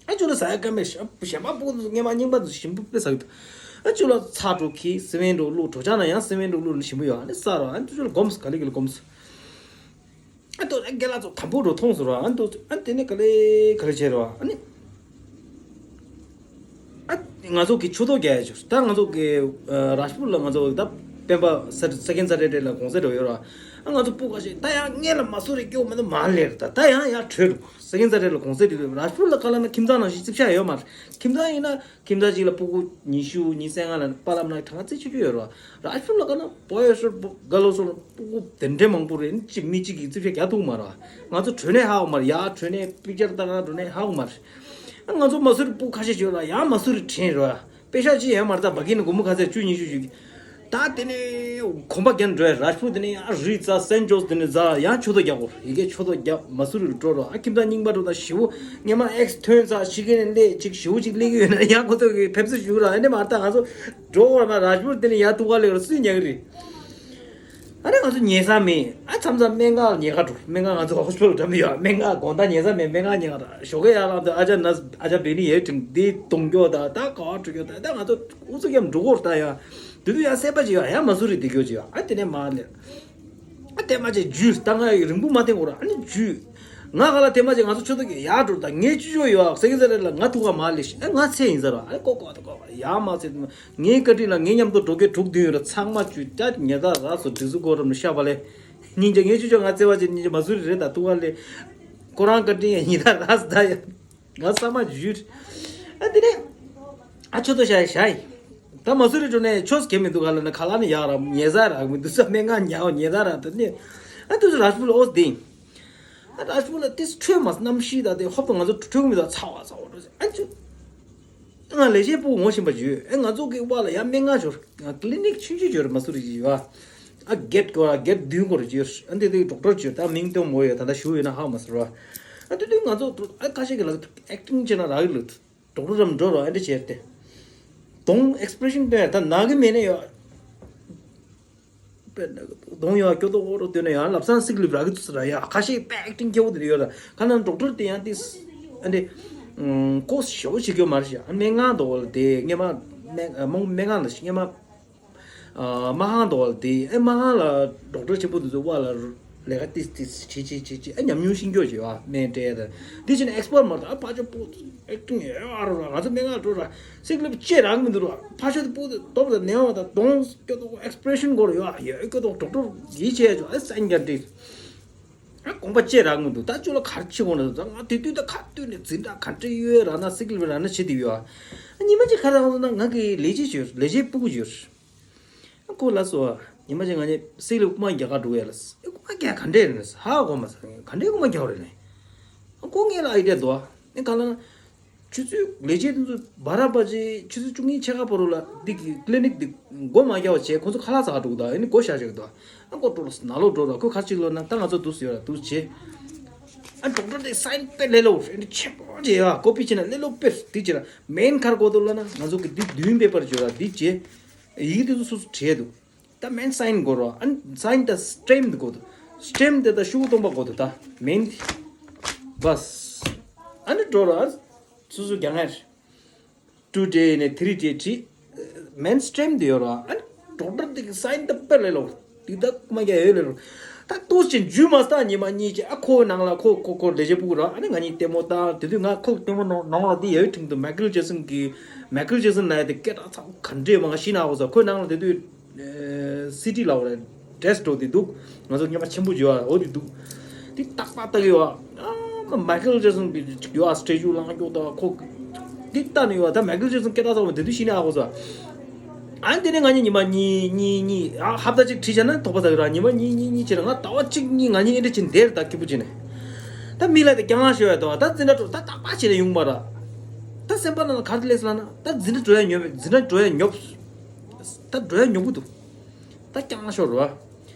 ཨ་ཅུ་ལ་ཟ་ཡ་ཀ་མེད་ཤ་ཞེ་མ་པོ་ངེ་མ་རྙིང་པ་འདུག་ཞིམ་པོ་པེ་ཟ་གི་འདུག་ཨ་ཅུ་ལ་ཚ་གྲོ་ཁི་སི་མེན་འགྲོ་བླུག་གྲོ་ཆ་ན་ཡང་སི་མེན་འགྲོ་བླུག་ནི་ཞིམ་པོ་ཡོད། ཨ་ནི་ཟ་རོ། ཨ་ཅུ་ལ་གོམས་ག་ལེ་ག་ལེ་གོམས། ཨ་ཏོ་རྒན་ལགས་ཚོ་དམ་པོ་འགྲོ་མཐོང་ཟེར་བ། ཨ་ཏོ་ཨ་དེ་ནས་ག་ལེ་ག་ལེ་བྱས་རོ། ཨ་ནི་ཨ་ང་ཚོ་གི་ཆུ་ཐོག་རྒྱག་ཡ་ཅིག་ད་ང་ཚོ་གི་རཱཇ་པུར་ལ་ང་ཚོ་ད་སྤེན་པ་ས་ས་ཁན་ས་རེ་རེ་ལ་གོང་ས་འགྲོ་ཡོད་རོ། ཨ་ང་ཚོ་སྤུ་ཁ་ཤས་ད་ཡང་སྔན་ལ་མ་སུ་རེ་སྐྱོ་མ་ནི་མ་ལེར་ད་ད་ཡང་ཡང་བྲོས་འགྲོ། ས་ཁན་ས་རེ་ལ་གོང་ས་རེ་རེ་རཱཇ་པུར་ལ་ག་ལ་ན་ཁྱིམ་ཚང་ནང་བཞིན་རྩིབ་ཤ་ཡོད་མ་རེད། ཁྱིམ་ཚང་ཡིན་ན། ཁྱིམ་ཚང་གཅིག་ལ་སྤུ་གུ་ཉི་ཤུ་ཉི་ཤུ་རྩ་ལྔ་ལ་པཱ་ལགས་ནང་གྲངས་ཀ་རྩིས་ཆོད་ཆོད་ཡོད་རེད་བ། རཱཇ་པུར་ལ་ག་ན་བོད་ཡོད་སོ་ག་ལོ་སོ་ལ་སྤུ་གུ་དེ་འདྲའི་མང་པོ་རེད། གཅིག་མི་གཅིག་གིས་རྩིས་ཆོད་རྒྱག་ཐུབ་མ་རེད་བ། ང་ཚོ་གྲོས་ནས་ཧ་གོ་མ་རེད། ཡ་གྲོས་ནས་པི་ཅར་ལྟ་ག་གྲོས་ནས་ཧ་གོ་མ་རེད། ང་ཚོ་མ་སུ་རི་སྤུ་གུ་ཁ་ཤས་ཡོད་ལ་ཡ་མ་སུ་རི་དྲན་རེད་བ། པེ་ཤག་ཅི་ཡོད་མ་རེད། ད་བ་གི་ནི་སྒོར་མོ་ག་ཚད་བཅུ་ཉི་ཤུ་ཞིག་ད་དེ་ནས་གོམ་པ་རྒྱབ་འགྲོ་ཡ། རཱཇ་པུར་དེ་ནས་ཡང་རི་རྩ་སན་ཇོས་དེ་ནས་རྫ་ཡང་ཆུ་ཐོག་རྒྱག་གོ། ཡི་གེ་ཆུ་ཐོག་རྒྱབ་མ་སུ་རི་ལ་འགྲོ་རོགས། ཨ་ཁྱིམ་ཚང་རྙིང་པ་འགྲོ་ད་ཞི་བོ་ངས་མ་ཨེགས་ཐོན་ཚ་ཤི་གེ་ནས་ལས་ཅིག་ཞི་བོ་ཅིག་ལས་གི་ཡོད་ན་ཡང་ཁོ་ཚོ་གི་ཕེབས་བསུ་ཞུ་ར། ཨ་ནི་མ་ད་ང་ཚོ་འགྲོ་གོ་ན་རཱཇ་པུར་དེ་ནས་ཡང་ཐུག་ག་ལས་ར་སུས་ཉལ་གི་རེད། ཨ་ནི་ང་ཚོ་ཉལ་ས་མེད། ཨ་མཚམས་མཚམས་སྨན་ཁང་ལ་ཉལ་ག་འགྲོ། སྨན་ཁང་ང་ཚོ་ཧོ་སི་པི་ཊལ་འགྲམ་ཡོད། སྨན་ཁང་དགོང་དག་ཉལ་ས་མེད། སྨན་ཁང་ཉལ་ག་འགྲོ། ཞོགས་ཀས་ཡར་ལངས་དུས་ཨ་ཅག་ན་ཨ་ཅག་བེ་ནི་ཡའི་དྲིང་འདི་གཏོང་རྒྱུ་ད་ད་ག་བ་འགྲོ་རྒྱུ་ད་ད་ང་ཚོ་ཨུ་ཚུགས་ཀྱང་འགྲོ་གོ་ར། ད་ཡང་དེ་དུས་ཡང་སེམས་པ་ཅིག་ཡོད། ཡང་མ་སུ་རི་བསྡད་རྒྱུ་ཅིག་ཡོད། ཨ་དེ་ནས་མ་ལེ། ཨ་དེ་མ་ཅིག་ཇུས་ད་ང་རིང་པོ་མ་བསྟེན་གོ་ར། ཨ་ནི་ཇུས་ང་ག་ལ་དེ་མ་ཅིག་ང་ཚོ་ཆུ་ཐོག་གི་ཡར་འགྲོ་ད་ངས་ཅི་ཅོ་ཡོད་ཟེར་གི་ཟེར་རེད་ལ། ང་ཐུག་ག་མ་ལེ་ཤི། ཨ་ང་ཚེ་ཡིན་ཟེར་བ། ཨ་ལེ་ཀོ་ཀོ་ད་ཀོ་ཡ་མ་ཚེ། ངའི་བཀའ་དྲིན་ལ་ངའི་མཉམ་དུ་འགྲོ་མཁན་དྲུག་བདུན་ཡོད་ར། ཚང་མ་བཅུད་ཀྱ་ཉེ་ད་ར་སོ་སྒྲིག་འཛུགས་གོ་རམ་ནི་ཤ་བ་ལེ། སྙིང་རྗེ། ངས་ཅི་ཅོ་ང་བརྩེ་བ་ཅན་སྙིང་རྗེ་མ་སུ་རི་རེད། ད་ཐུག་ག་ལེ་ཁོ་རང་བཀའ་དྲིན་ཡ་ཉེ་ད་ར་སོ་ད་ཡ། ང་ས་མ་ཇུས། ཨ་དེ་ནས་ཨ་ཆོ་ཏོ་ཤ་ཤ་ཡི། ད་མ་སུ་རི་འགྲོ་ནས་ཆོས་གེ་མི་འདུག་ག་ལ་ན་ཁ་ལ་ནི་ཡག་ར་ཉེ་ས་ར་མི་འདུག་ས། སྨན་ཁང་ཉའོ་ཉེ་ད་ར་དེ་ནས་ཨ་དུ་སུ་རཱཇ་པུར་ལ་ཨོ་སི་དེ། ཨ་རཱཇ་པུར་ལ་ཏིས་ཁྲོས་མ་གནམ་གཤིས་ད་དེ་ཧོབ་ཏུ་ང་ཚོ་ཁྲོས་མི་ད་ཚ་བ་ཚ་བ་འགྲོ་ཨ་ཆུ། ང་ལས་བྱེད་སྤུ་གུ་ངོ་ཤེས་པ་ཡོད། ཨེ་ང་ཚོ་གི་བ་ལ་ཡ་སྨན་ཁང་ཞོར་ཀི་ལི་ནིག་ཆུང་ཆུང་ཞོར་མ་སུ་རི་ཡོད། ཨ་གེ་ཊི་གོ་ར་གེ་ཊི་བདུན་སྐོར་ཡོད། ཨ་འདི་དེ་ཌོག་ཊར་ཡོད། ད་མིང་སྟོན་མོ་ཡོད། ད་ད་ཞུ་ཡོད་ན་ཧ་མ་སུ་ར། ཨ་དེ་དུས་ང་ཚོ་ཨ་ཁ་ཤས་ཀྱི་ལ་ཨེག་ཊིང་བྱས་ན་རག་གི་ལ་ཌོག་ཊར་རམ་འགྲོ་ར་ཨ་འདྲ་བྱས་ཏེ། གདོང་ཨེགས་པི་རེ་ཤན་སྟོན་ཡ་ད་ན་གི་མེད་ན་ཡོད། དཔེར་ན་གདོང་ཡང་སྐྱོ་དོག་འོ་རོ་སྟོན་ན་ཡང་ལབ་སང་སིག་ལིབ་རག་གི་ཚུལ་ར་ཡ་ཁ་ཤས་དཔེ་ཨེག་ཊིང་སྐྱོ་བོ་དེ་ཡོད་ར། ཁ་ན་ཌོག་ཊར་དེ་ཡང་དེ་ཨ་འདྲེ་ཀོ་སི་ཞོ་བྱེད་རྒྱུ་མ་རེད་ཤག་སྨན་ཁང་དོག་ལ་དེ་སྔས་མ་སྨན་མོ་སྨན་ཁང་ལ་སྔས་མ་མ་ཧང་དོག་ལ་དེ་ཨེ་མ་ཧང་ལ་ཌོག་ཊར་ཆེན་པོ་དེ་ཚོ་བ་ལ་ལས་ཀ་ཏིས་ཏིས་བྱེད་བྱེད་བྱེད་བྱེད་ཨེ་ཉམས་མྱོང་ཤེས་རྒྱུ་བྱེད་བ་སྨན་སྤྲད་ཡ་ད་དེ་བྱས་ན་ཨེགས་པར་མ་རེད། ད་ཕ་ཆོ་པོ་ཨེག་ཊིང་ཡོད་ཨ་རོ་ར་ང་ཚོ་སྨན་ཁང་འགྲོ་ར་སིག་ལིབ་ཅེ་རག་མི་འདུག་ར། ཕ་ཤོ་དེ་པོ་དེ་སྟོབས་དང་ནེ་བ་དང་གདོང་སྐྱོ་དོག་ཨེགས་པི་རེ་ཤན་སྐོར་ཡོད་ཨ་ཡོད་སྐྱོ་དོག་ཌོག་ཊར་ཡིད་ཆེས་ཡ་ཆོ་ཨེ་སན་ག་ཏི་ཨ་དགོངས་པ་ཅེ་རག་མི་འདུག་ད་ཅོ་ལ་གར་ཆི་གོ་ན་ང་དེ་དུས་ད་ཁ་ཏུས་ནས་འཛིན་གྲྭ་ག་འདྲ་ཡོད་ར་ན་སིག་ལིབ་ར་ན་ཆེ་དེ་ཡོད་ཨ། ཉི་མ་ཅིག་ཁ་རག་སོང་ན་ང་གི་ལས་བྱེད་ཡོད་ལས་བྱེད་སྤུ་གུ་ཡོད། ཁོ་ལ་སོ། ཉི་མ་ཅིག་ང་ནི་སིག་ལིབ་རྐུ་མ་རྒྱག་ག་འགྲོ་ཡ་ལ། རྐུ་མ་རྒྱག་ག་འདྲས་རེད་ཧ་གོ་མ་སོང་ག་འདྲས་རྐུ་མ་རྒྱག་རེད་ལེ། ཁོ་ངས་ལ་ཨའི་ཌི་ཡ་འདུག་ཨ། ནི་ག་ལ་ན། ཆུ་ཚོད་ལས་བྱེད་དེ་ཚོ་བ་ར་པ་ཅི་ཆུ་ཚོད་བཅུ་གཉིས་ཕྱེད་ཀ་བར་ལ་འདི་གི་ཀི་ལི་ནིག་འདི་སྒོ་མ་རྒྱག་པ་བྱས་ཁོ་ཚོ་ཁ་ལག་ཟ་ག་འགྲོ་གི་འདུག་ཨ་ནི་སྒོ་བཞག་བཞག་གི་འདུག་ཨ་ཁོ་འགྲོ་ལ་ནང་ལོགས་འགྲོ་ར་ཁོ་ག་ཅིག་ལོ་ན་ད་ང་ཚོ་འདུག་ཟེར་ཡོད་ར་འདུག་བྱས། ཨ་ཌོག་ཊར་དེ་སའིན་དཔེ་ལེ་ལོ་རེད་ཆེན་པོ་བྱས་ཡ་ཀོ་པི་བྱས་ན་ལེ་ལོ་དཔེ་འདི་བྱས་ར་མེན་ཁར་གོ་འདུག་ལ་ན་ང་ཚོ་གི་འདི་བདུན་པེ་པར་བྱས་ར་འདི་བྱས། ཡི་གེ་དེ་ཚོ་སོ་སོ་བྲིས་འདུག་ད་མེན་སའིན་དགོས་རོ། ཨ་ནི་སའིན་ད་སི་ཊེམ་དགོས་འདུག་སི་ཊེམ་དེ་ད་ཤོག་གུ་སྟོང་པ་དགོས་འདུག་ད་མེན་དེ་བས། ཨ་ནི་འགྲོ་རོ། ཨ་སོ་སོ་རྒྱ་ངར་ཊུ་ཌེ་ནས་ཐི་རི་ཌེ་བྲིས། མེན་སི་ཊེམ་དེ་ཡོད་རོ། ཨ་ནི་ཌོག་ཊར་དེ་གི་སའིན་ད་དཔེ་ལེ་ལོ། དེ་ད་མ་རྒྱ་ཡོད་ལེ་རོ། ད་ཏོག་ཅན་ཇུ་མ་སྟ་ཉི་མ་གཉིས་ཀྱི་ཨ་ཁོ་ནང་ལ་ཁོ་ཁོ་ཁོ་ལས་བྱེད་སྤུ་གུ་རོ། ཨ་ནི་ང་གཉིས་ལྟད་མོ་ད་དེ་དུས་ང་ཁོ་ལྟད་མོ་ནང་ནང་ལ་དེ་ཡོད་ཁྲིང་དུ་མའི་ཀལ་ཇེག་སན་གི་མའི་ཀལ་ཇེག་སན་ལ་ཡ་དེ་སྐད་གྲགས་ཚ་ག་འདྲས་མ་ང་ཤི་ན་ཧོ་ས་ཁོ་ནང་ལ་དེ་དུས། སི་ཊི་ལ་འོ་རེད། ཌེ་སི་ཊོབ་དེ་འདུག་ང་ཚོ་སྔོན་མ་ཆེན་པོ་བརྗོད་ཨ་འོ་དེ་འདུག་དེ་ཏག་ཏག་ཏག་ཡོད་ཨ། མ་ཀལ་ཇེག་སན་གི་ཡོད་ཨ་སི་ཊེ་ཅུ་ལང་ཀྱོག་ད་ཁོ། དེ་ལྟ་ནས་ཡོད་ཨ་ད་མ་ཀལ་ཇེག་སན་སྐད་གྲགས་ཚ་བ་དེ་དུས་ཤི་ནས་ཨ་ཁོ་ཚོ། ཨ་དེ་ནས་ང་གཉིས་ཉི་མ་གཉིས་གཉིས་གཉིས་ཨ་ཧབ་ད་ཅིག་ཁྲིད་བྱས་ན་དོགས་པ་ཟ་གི་ར་ཉི་མ་གཉིས་གཉིས་གཉིས་བྱས་ན་ང་ཟླ་བ་གཅིག་གཉིས་ང་གཉིས་ཨེ་འདྲ་བྱས་འདིར་ད་སྐྱིད་པོ་བྱས་ནས། ད་མི་ལ་དེ་རྐྱང་ལང་ཤོད་ཡ་དོ་ད་འཛིན་གྲྭ་དྲུག་ད་ཏག་ཏག་བྱས་ནས་ཡོང་པ་ར། ད་སེམས་པ་ནང་ལ་ག་རེ་སླེབས་ལབ་ན། ད་འཛིན་གྲྭ་འགྲོ་ཡ་ཉོབ། འཛིན་གྲྭ་འགྲོ་ཡ་ཉོབ། ད་འགྲོ་ཡ་ཉོབ་གི་འདུག་ད་རྐྱང་ཤོར་རོ།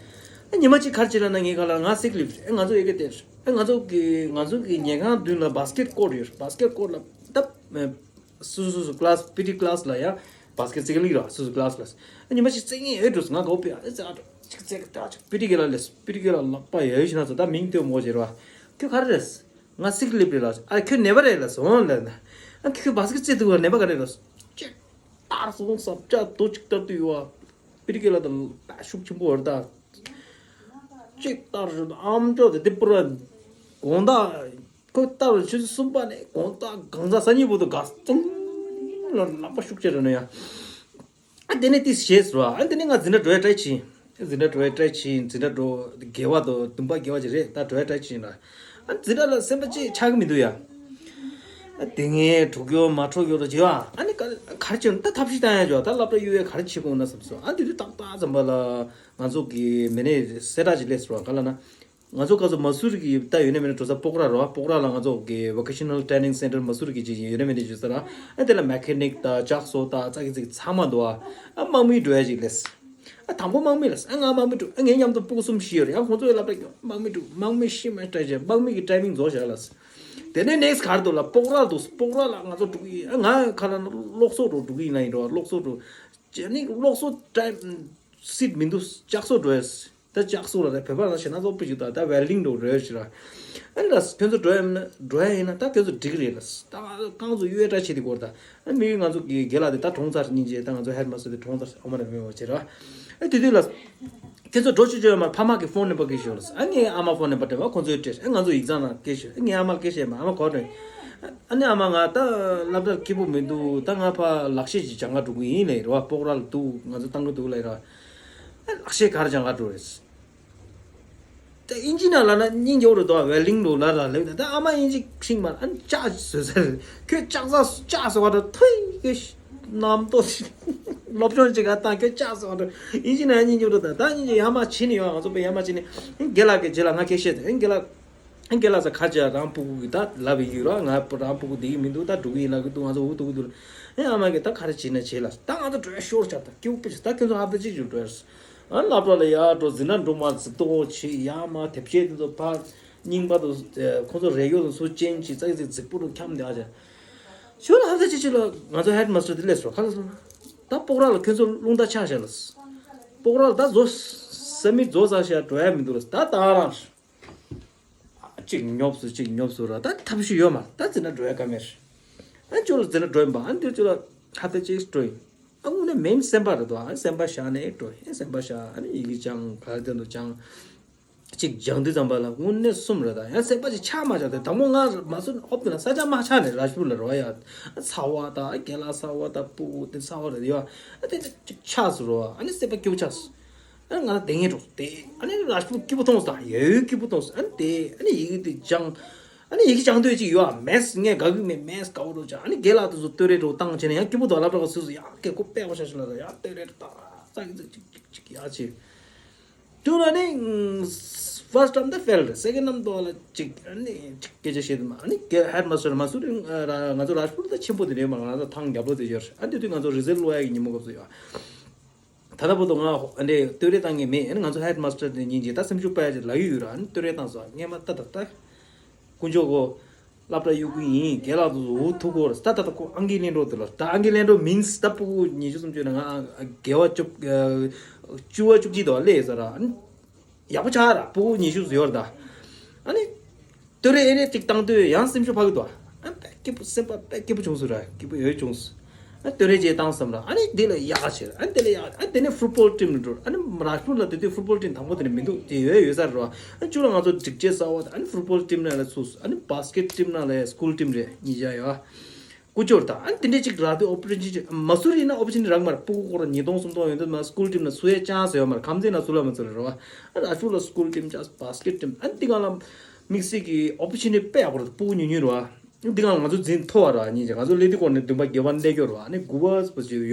ཨ་ཉི་མ་གཅིག་ག་རེ་བྱས་ལབ་ན། ངས་ག་ལ་ང་སིག་ལིབ། ཨེ་ང་ཚོ་ཨེ་གེ་དེར། ཨེ་ང་ཚོ་གི་ང་ཚོ་གི་ཉལ་ཁང་མདུན་ལ་བཱ་སི་ཀེད་ཀོར་ཡོད། བཱ་སི་ཀེད་ཀོར་ལ་ད་སོ་སོ་སོ་ཀི་ལཱ་སི་པི་ཊི་ཀི་ལཱ་སི་ལ་ཡ་བཱ་སི་ཀེད་རྩེ་གི་ལིག་ར། སོ་སོ་ཀི་ལཱ་སི་ལ། ཨ་ཉི་མ་གཅིག་རྩེ་ངས་ཨེ་འགྲོ་སོང་། ང་དགའ་པོ་ཡ། ཨེ་ཙེ་ཨ་འགྲོ་གཅིག་རྩེ་གི་ད་ཅིག་པི་ཊི་ཀི་ལ་སླེབས། པི་ཊི་ཀི་ལ་ལག་པ་ཡ་ཡོད་ཤི་ན་ཚོ་ད་མིང་ཐོས་མོ་བྱེད་ར། ཁྱོད་ག་རེ་རེད། ང་སིག་ལིབ་རེད་ལ། ཨ་ཁྱོད་ནད་པ་རེད་ལ་སོང་ལ་ན། ཨ་ཁྱོད་བཱ་སི་ཀེད་རྩེ་འདུག་བ། ནད་པ་ག་རེ་རེད། ཅེ་ཏར་སོང་སབ་ཅག་རྡོ་གཅིག་ལྟར་དུ་ཡོད་བ། པི་ཊི་ཀི་ལ་དང་ཤུགས་ཆེན་པོ་བར་ད། ཅེ་ཏར་ཨམ་ཅོག་དེ་དེ་པུ་ར་དགོང་དག་ཁོ་ཏར་ཆུ་ཚོད་གསུམ་པ་ནས་དགོང་དག་གང་ཟག་སང་ཉིན་བར་དུ་ག་ཙུམ་ལ་ལག་པ་ཤུགས་ཆེ་རེད་ན་ཡ། ཨ་དེ་ནས་ཏིས་བྱས་སོ། ཨ་དེ་ནས་ང་འཛིན་གྲྭ་འགྲོ་ཡ་ཊའེ་བྱས། འཛིན་གྲྭ་འགྲོ་ཡ་ཊའེ་བྱས། འཛིན་གྲྭ་འགྲོ་དགེ་བ་དང་བདུན་པ་དགེ་བ་ཅིག་རེད། ད་འགྲོ་ཡ་ཊའེ་བྱས་ན། ཨ་འཛིན་གྲྭ་ལ་སེམས་པ་ཅིག་ཆགས་ཀྱི་མི་འདུག་ཡ། ཨ་དེ་ངས་འགྲོ་རྒྱུ་མ་འགྲོ་རྒྱུ་ལ་བྱེད་བ། ཨ་ནི་ག་ག་རེ་བྱེད་ན་ད་ཐབས་ཤེས་བཏང་ཡ་བྱེད་བ། ད་སློབ་གྲྭ་གཡུག་ཡ་ག་རེ་བྱེད་དགོས་ན་བསམ་སོང་། ཨ་དེ་དུས་ཏག་ཏག་ཙམ་པ་ལ་ང་ཚོ་གི་མི་སྣས་གསལ་བསྒྲགས་ཅིག་སླེབས་སོང་། ག་ལབ་ན། ང་ཚོ་ག་ཚོད་མ་སུ་རི་གི་ད་ཡོད་ན་མེད་ན་འགྲོ་ས་སྤོག་ར་རོ། སྤོག་ར་ལ་ང་ཚོ་གི་Vocational Training Centre མ་སུ་རི་གི་ཅིག་ཡོད་ན་མེད་ན་ཅིག་ཟེར་ར། ཨ་དེ་ལ་མེ་ཁེ་ནིག་དང་ལྕགས་བཟོ་དང་ཙག་གི་ཙིག་ཚང་མ་འདུག་ཨ། ཨ་དམག་མི་འགྲོ་ཡ་ཅིག་ལས། ཨ་དང་པོ་དམག་མི་ལས། ཨ་ང་དམག་མི་འགྲོ། ཨ་ངའི་མཉམ་དུ་སྤུ་གུ་གསུམ་བཞི་ཡོད་རེད། ཡང་ཁོང་ཚོ་ཡི་ལབ་ར། དམག་མི་འགྲོ། དམག་མི་ཤི་མ་ཏྲ་ཅེ། དམག་མི་གི་ཊའི་མིང་རྫོགས་བཞག་ལས། དེ་ནས་ནེགསི་ག་རེ་འདུག་ལ། སྤོག་ར་འདུག་སྤོག་ར་ལ་ང་ཚོ་འགྲོ་གི་ཡིན། ཨ་ང་ག་ལ་གློག་བཟོ་འགྲོ་འགྲོ་གི་ཡིན་ལ་ཡིན་རོ། གློག་བཟོ་འགྲོ། ཅེ་ནི་གློག་བཟོ་ཊའི་སིཊ་མི་འདུག་ལྕགས་བཟོ་འགྲོ་ཡ། ད་ལྕགས་བཟོ་ལ་རེད། བོད་པ་ལ་ཞེ་ན་ཚོགས་པ་ཞིག་དང་ད་ཝེལ་ཌིང་འགྲོ་རེད་ཞེ་ར། ཨ་ནི་ལ་ཁྱོད་ཚོ་འགྲོ་ཡ་མིན་ན། འགྲོ་ཡ་ཡིན་ན་ད་ཁྱོད་ཚོ་འགྲིག་རེད་ལ། ད་རྐང་ཚོ་གཡུ་ཡ་འདྲ་བྱེད་དེ་སྐོར་ད། ཨ་མི་ང་ཚོ་གི་རྒན་ལགས་དེ་ད་གྲོངས་ཚར་སྙིང་རྗེ། ད་ང་ཚོ་ཧེཌ་མ་སི་ཊར་དེ་གྲོངས་ཚར། ཨོ་མ་རེ་མེད་བ་བྱེད་ར། ཨ་དེ་དུས་ལ་ཁྱོད་ཚོ་འགྲོ་ཆོག་ཆོག་ཡོད་མ། ཕ་མ་གི་ཕོན་ནམ་བར་སྐད་ཤོད་ལ། ཨ་ངའི་ཨ་མ་ཕོན་ནམ་བར་སྤྲད་པ་ཁོང་ཚོས་སྤྲད། ཨ་ང་ཚོ་ཡིག་ཚང་ནང་སྐད་ཤོད། ཨ་ངའི་ཨ་མ་ལ་སྐད་ཤོད་མ། ཨ་མ་གོ་དྲན། ཨ་ནི་ཨ་མ་ང་ད་སློབ་གྲྭར་སྐྱིད་པོ་མི་འདུག་ད་ང་ཕར་ལག་ཤེས་ཅིག་སྦྱང་ག་འགྲོ་གི་ཡིན་ལབ་རེད་བ། སྤོག་ར་ལ་འདུག་ང་ཚོ་བཏང་གི་འདུག་ལབ་རེད་བ། ཨ་ལག་ཤེས་ག་རེ་སྦྱང་ག་འགྲོ་རེད། ད་ཨིན་ཇི་ནང་ལབ་ན་སྙིང་རྗེ་པོ་རེད་དོ། ཝེལ་ཌིང་འགྲོ་ལ་ར་ལབ་ད། ད་ཨ་མ་ཨིན་ཇི་ཤེས་མ། ཨ་ནི་ལྕགས་བཟོས་ས་རེད། ཁྱོད་ལྕགས་ས་ལྕགས་བཟོ་ག་འགྲོ་ཐུའི་ཁྱོད་རྣམ་རྟོག་སློབ་སྦྱོང་ཅིག་ག་བཏང་། ཁྱོད་ལྕགས་བཟོ་ག་འགྲོ། ཨིན་ཇི་ནང་སྙིང་རྗེ་པོ་རེད་ད། ད་སྙིང་རྗེ། ཡར་མར་བྱས་ནས་ཡོང་། ང་ཚོ་པས་ཡར་མར་བྱས་ནས། ཨིན་རྒན་ལགས་ཀྱི་རྗེས་ལ་ང་སྐད་བཤད་དེ། ཨིན་རྒན་ལགས། ཨ་རྒན་ལགས་ས་ཁ་ཅིག་རང་སྤུ་གུ་གི་ད་ལབ་ཡི་ཡོད་ར། ང་རང་སྤུ་གུ་བསྡད་ཀྱི་མི་འདུག་ད་འགྲོ་གི་ཡིན་ལབ་ཀྱི་འདུག་ང་ཚོ་འུ་ཐུག་གི་འདུག་ལ། ཨེ་ཨ་མ་གིས་ད་ག་རེ་བྱེད་ན་བྱེད་ལ། ད་ང་ཚོ་འགྲོ་ཡ་ཤོར་ཆགས། ད་སྐྱིད་པོ་དཔེ་ཆ། ད་ཁྱོད་ཚོ་ཧབ་ཏ་གཅིག་ཅིག་འགྲོ་ཡ། ཨ་སློབ་གྲྭ་ལ་ཡར་འགྲོ། འཛིན་གྲྭ་འགྲོ་མ་གཟིགས་རྟོག་བྱེད། ཡར་མར་དེབ་སྐྱེལ་དེ་ཚོ་ཕར་རྙིང་པ་དང་ཁོང་ཚོ་རས་ཡོལ་དང་སུ་ཅན་གྱི་ཙག་ཙིག་རྫིག་པོ་རུ་འཁྱམ་བསྡད་ཨ་ཅག་ཞོར་ལ་ཧབ་ཏ་གཅིག་ཅིག་ལ་ང་ཚོ་ཧེཌ་མ་སི་ཊར་དེ་སླེབས་སོང་། ག་ལ་སོང་། ད་སྤོག་ར་ལ་ཁྱོད་ཚོ་རླུང་རྟ་ཆག་བཞག་ལ། སྤོག་ར་ལ་ད་བཟོ་ས་མི་བཟོ་ས་ཞིག་འགྲོ་ཡ་མི་འདུག་ལ། ད་ད་རང་། གཅིག་ཉོབ་སོང་གཅིག་ཉོབ་སོང་ར། ད་ཐབས་ཤེས་ཡོད་མ་རེད། ད་འཛིན་གྲྭ་འགྲོ་ཡ་ཀ་མེད་རེད། ཨ་ཅོ་ལ་འཛིན་གྲྭ་འགྲོ་ཡིན་པ། ཨ་འདིར་ཅོ་ལ་ཧབ་ཏ་གཅིག་འགྲོ་ཡིན། ཨ་དངོས་གནས་མེན་སེམས་པ་རེད་དོ། ཨ་སེམས་པ་བཞག་ནས་འགྲོ་ཡིན། སེམས་པ་བཞག་ཨ་ནི་ཡི་གེ་སྦྱང་། ག་རེ་དོན་དུ་སྦྱང་། གཅིག་སྦྱང་དུས་ཙམ་པ་ལ་དངོས་གནས་གསུམ་རེད། ད་ཡང་སེམས་པ་ཅིག་ཆགས་མ་ཆགས་དེ། དང་པོ་ང་མ་སུ་ཨོབ་དེ་ན་ས་ཆ་མ་ཆགས་ནས་རཱཇ་པུར་ལ་རོ་ཡ། ཚ་བ་དང་རྒན་ལགས་ཚ་བ་དང་སྤུ་གུ་དེ་ཚ་བ་རེད་ཡ། ཨ་དེ་ཅིག་ཆགས་སུ་རོ། ཨ་ནི་སེམས་པ་སྐྱིད་པོ་ཆགས་སུ། ཨ་ང་ལ་དེ་ངས་འགྲོ་དེ། ཨ་ནི་རཱཇ་པུར་སྐྱིད་པོ་མཐོང་སོང་། ད་ཡ་ཡོད་སྐྱིད་པོ་མཐོང་སོང་། ཨ་ནི་དེ་ཨ་ནི་ཡི་གེ་དེ་སྦྱང་། ཨ་ནི་ཡི་གེ་སྦྱང་འདོད་ཅིག་ཡོད། ཨ་མེད་ངས་དགའ་གི་མེད། མེད་དགའ་བོ་འགྲོ་ཅག་ཨ་ནི་རྒན་ལགས་དེ་ཚོ་བསྟོད་ར་འགྲོ་བཏང་བྱས་ནས་ཡང་སྐྱིད་པོ་འདུག་སློབ་གྲྭ་ག་སུ་སུ་ཡ་སྐད་ཁོ་དཔེ་ཁོ་ཤ་ཤ་ལ་ཡ་བསྟོད་ར་འགྲོ་བཏང་ཙག་གི་ཙག་ཅིག་ཅིག་ཅིག་ཡ་ཅིག་དུ་ལ་ནི་ཕར་སི་ཊརམ་ད་ཕེལ་རེད། སེ་ཀེན་ཌི་ཊརམ་དུ་ལ་ཅིག་ཨ་ནི་ཅིག་སྐད་ཆ་བཤད་དུ་མ། ཨ་ནི་ཧེཌ་མ་སི་ཊར་མ་སུ་རི་ང་ཚོ་རཱཇ་པུར་ད་ཆེན་པོ་དེ་རེད་མ། ང་ཚོ་ཐང་རྒྱབ་ལོགས་དེ་ཡོད་རེད། ཨ་དེ་དུས་ང་ཚོ་རི་ཛལ་ཊི་ལོག་ཡ་གི་ཉིན་མོ་སྐབས་སུ་ཡོད། ད་ལྟ་བར་དུ་ང་ཨ་འདྲས་བསྟོད་ར་བཏང་གི་མེད། ཨ་ནི་ང་ཚོ་ཧེཌ་མ་སི་ཊར་དེ་ཉིན་གཅིག་ད་སེམས་ཤུགས་སྤར་ཡ་ཅིག་ལབ་ཀྱི་ཡོད་ར། ཨ་ནི་བསྟོད་ར་བཏང་སོང་། སྔས་མ་ད་ད་ད་དཀོན་མཆོག་གོ། སློབ་གྲྭ་གཡུག་གི་ཡིན། རྒན་ལགས་དེ་ཚོ་འུ་ཐུག་གོ་ར། ད་ད་ད་ཁོ་ཨང་ཀི་ལེན་འགྲོ་དེ་ལ། ད་ཨང་ཀི་ལེན་འགྲོ་མིན་སི་ད་སྤུ་གུ་ཉི་ཤུ་སུམ་ཅུ་ན་ང་དགེ་བ་བཅུ་བཅུ་བ་བཅུ་གཅིག་དོ་ལས་ས་ར། ཨ་ནི་ཡག་པོ་ཆགས་ར། སྤུ་གུ་ཉི་ཤུ་ཡོད་ར་ད། ཨ་ནི་བསྟོད་ར་ཨེ་རེ་ཅིག་བཏང་དུས་ཡང་སེམས་ཤུགས་འཕར་གི་འདུག་ཨ་དཔེ་སྐྱིད་པོ། སེམས་པ་དཔེ་སྐྱིད་པོ་བྱུང་སོང་ར། སྐྱིད་པོ་ཡོད་བྱུང་སོང་། ཨ་བསྟོད་ར་ཅིག་བཏང་བསམ་ར། ཨ་ནི་དེ་ལ་ཡག་ཆེ་ར། ཨ་ནི་དེ་ལ་ཡག་ཨ་དེ་ནས་ཕུཊ་བོལ་ཊིམ་ལ་འགྲོ། ཨ་ནི་རཱཇ་པུར་ལ་དེ་དུས་ཕུཊ་བོལ་ཊིམ་དང་པོ་དེ་ནས་མི་འདུག་དེ་ཡོད་ཡོད་ས་རེད་ར། ཨ་ཅུ་ལ་ང་ཚོ་སྒྲིག་ཆས་གསར་བ་དང་། ཨ་ནི་ཕུཊ་བོལ་ཊིམ་ནང་ལ་ཚུགས། ཨ་ནི་བཱ་སི་ཀེཊ་ཊིམ་ནང་ལ་སི་ཀུལ་ཊིམ་རེད། གཉིས་ཆ་ཡོད། ཀུ་ཅོར་དང་ཨ་ནི་དེ་འདྲས་ཅིག་རག་དུས་ཨོ་པོར་ཅུ་ནི་ཊི་ཅིག་མ་སུ་རི་ན་ཨོ་པོར་ཅུ་ནི་ཊི་རག་མ་རེད། སྤུ་གུ་ཁོ་རང་ཉིས་སྟོང་སུམ་སྟོང་ཡོད་དུས་མ་སི་ཀུལ་ཊིམ་ན་ཚུད་ཡ་ཆན་སི་ཡོད་མ་རེད། ཁམས་ཚན་ན་ཚུད་ལ་མ་ཚུད་ལ་རེད་བ། ཨ་རཱཇ་པུར་ལ་སི་ཀུལ་ཊིམ་ཆན་སི། བཱ་སི་ཀེཊ་ཊིམ། ཨ་ནི་འདི་སྒང་ལ་དམིགས་བསལ་གྱི་ཨོ་པོར་ཅུ་ནི་ཊི་དཔེ་ཡག་པོ་རེད། སྤུ་གུ་ཉུང་ཉུང་རེད་བ། འདི་སྒང་ལ་ང་ཚོ་འཛིན་མཐོ་བ་རེད་བ། གཉིས་ཆ་ང་ཚོ་སླེབས་དུས་སྐོར་ནས་བདུན་པ་བརྒྱད་པ་སླེབས་ཀྱི་ཡོད་རེད་བ། ཨ་ནི་དགུ་པ་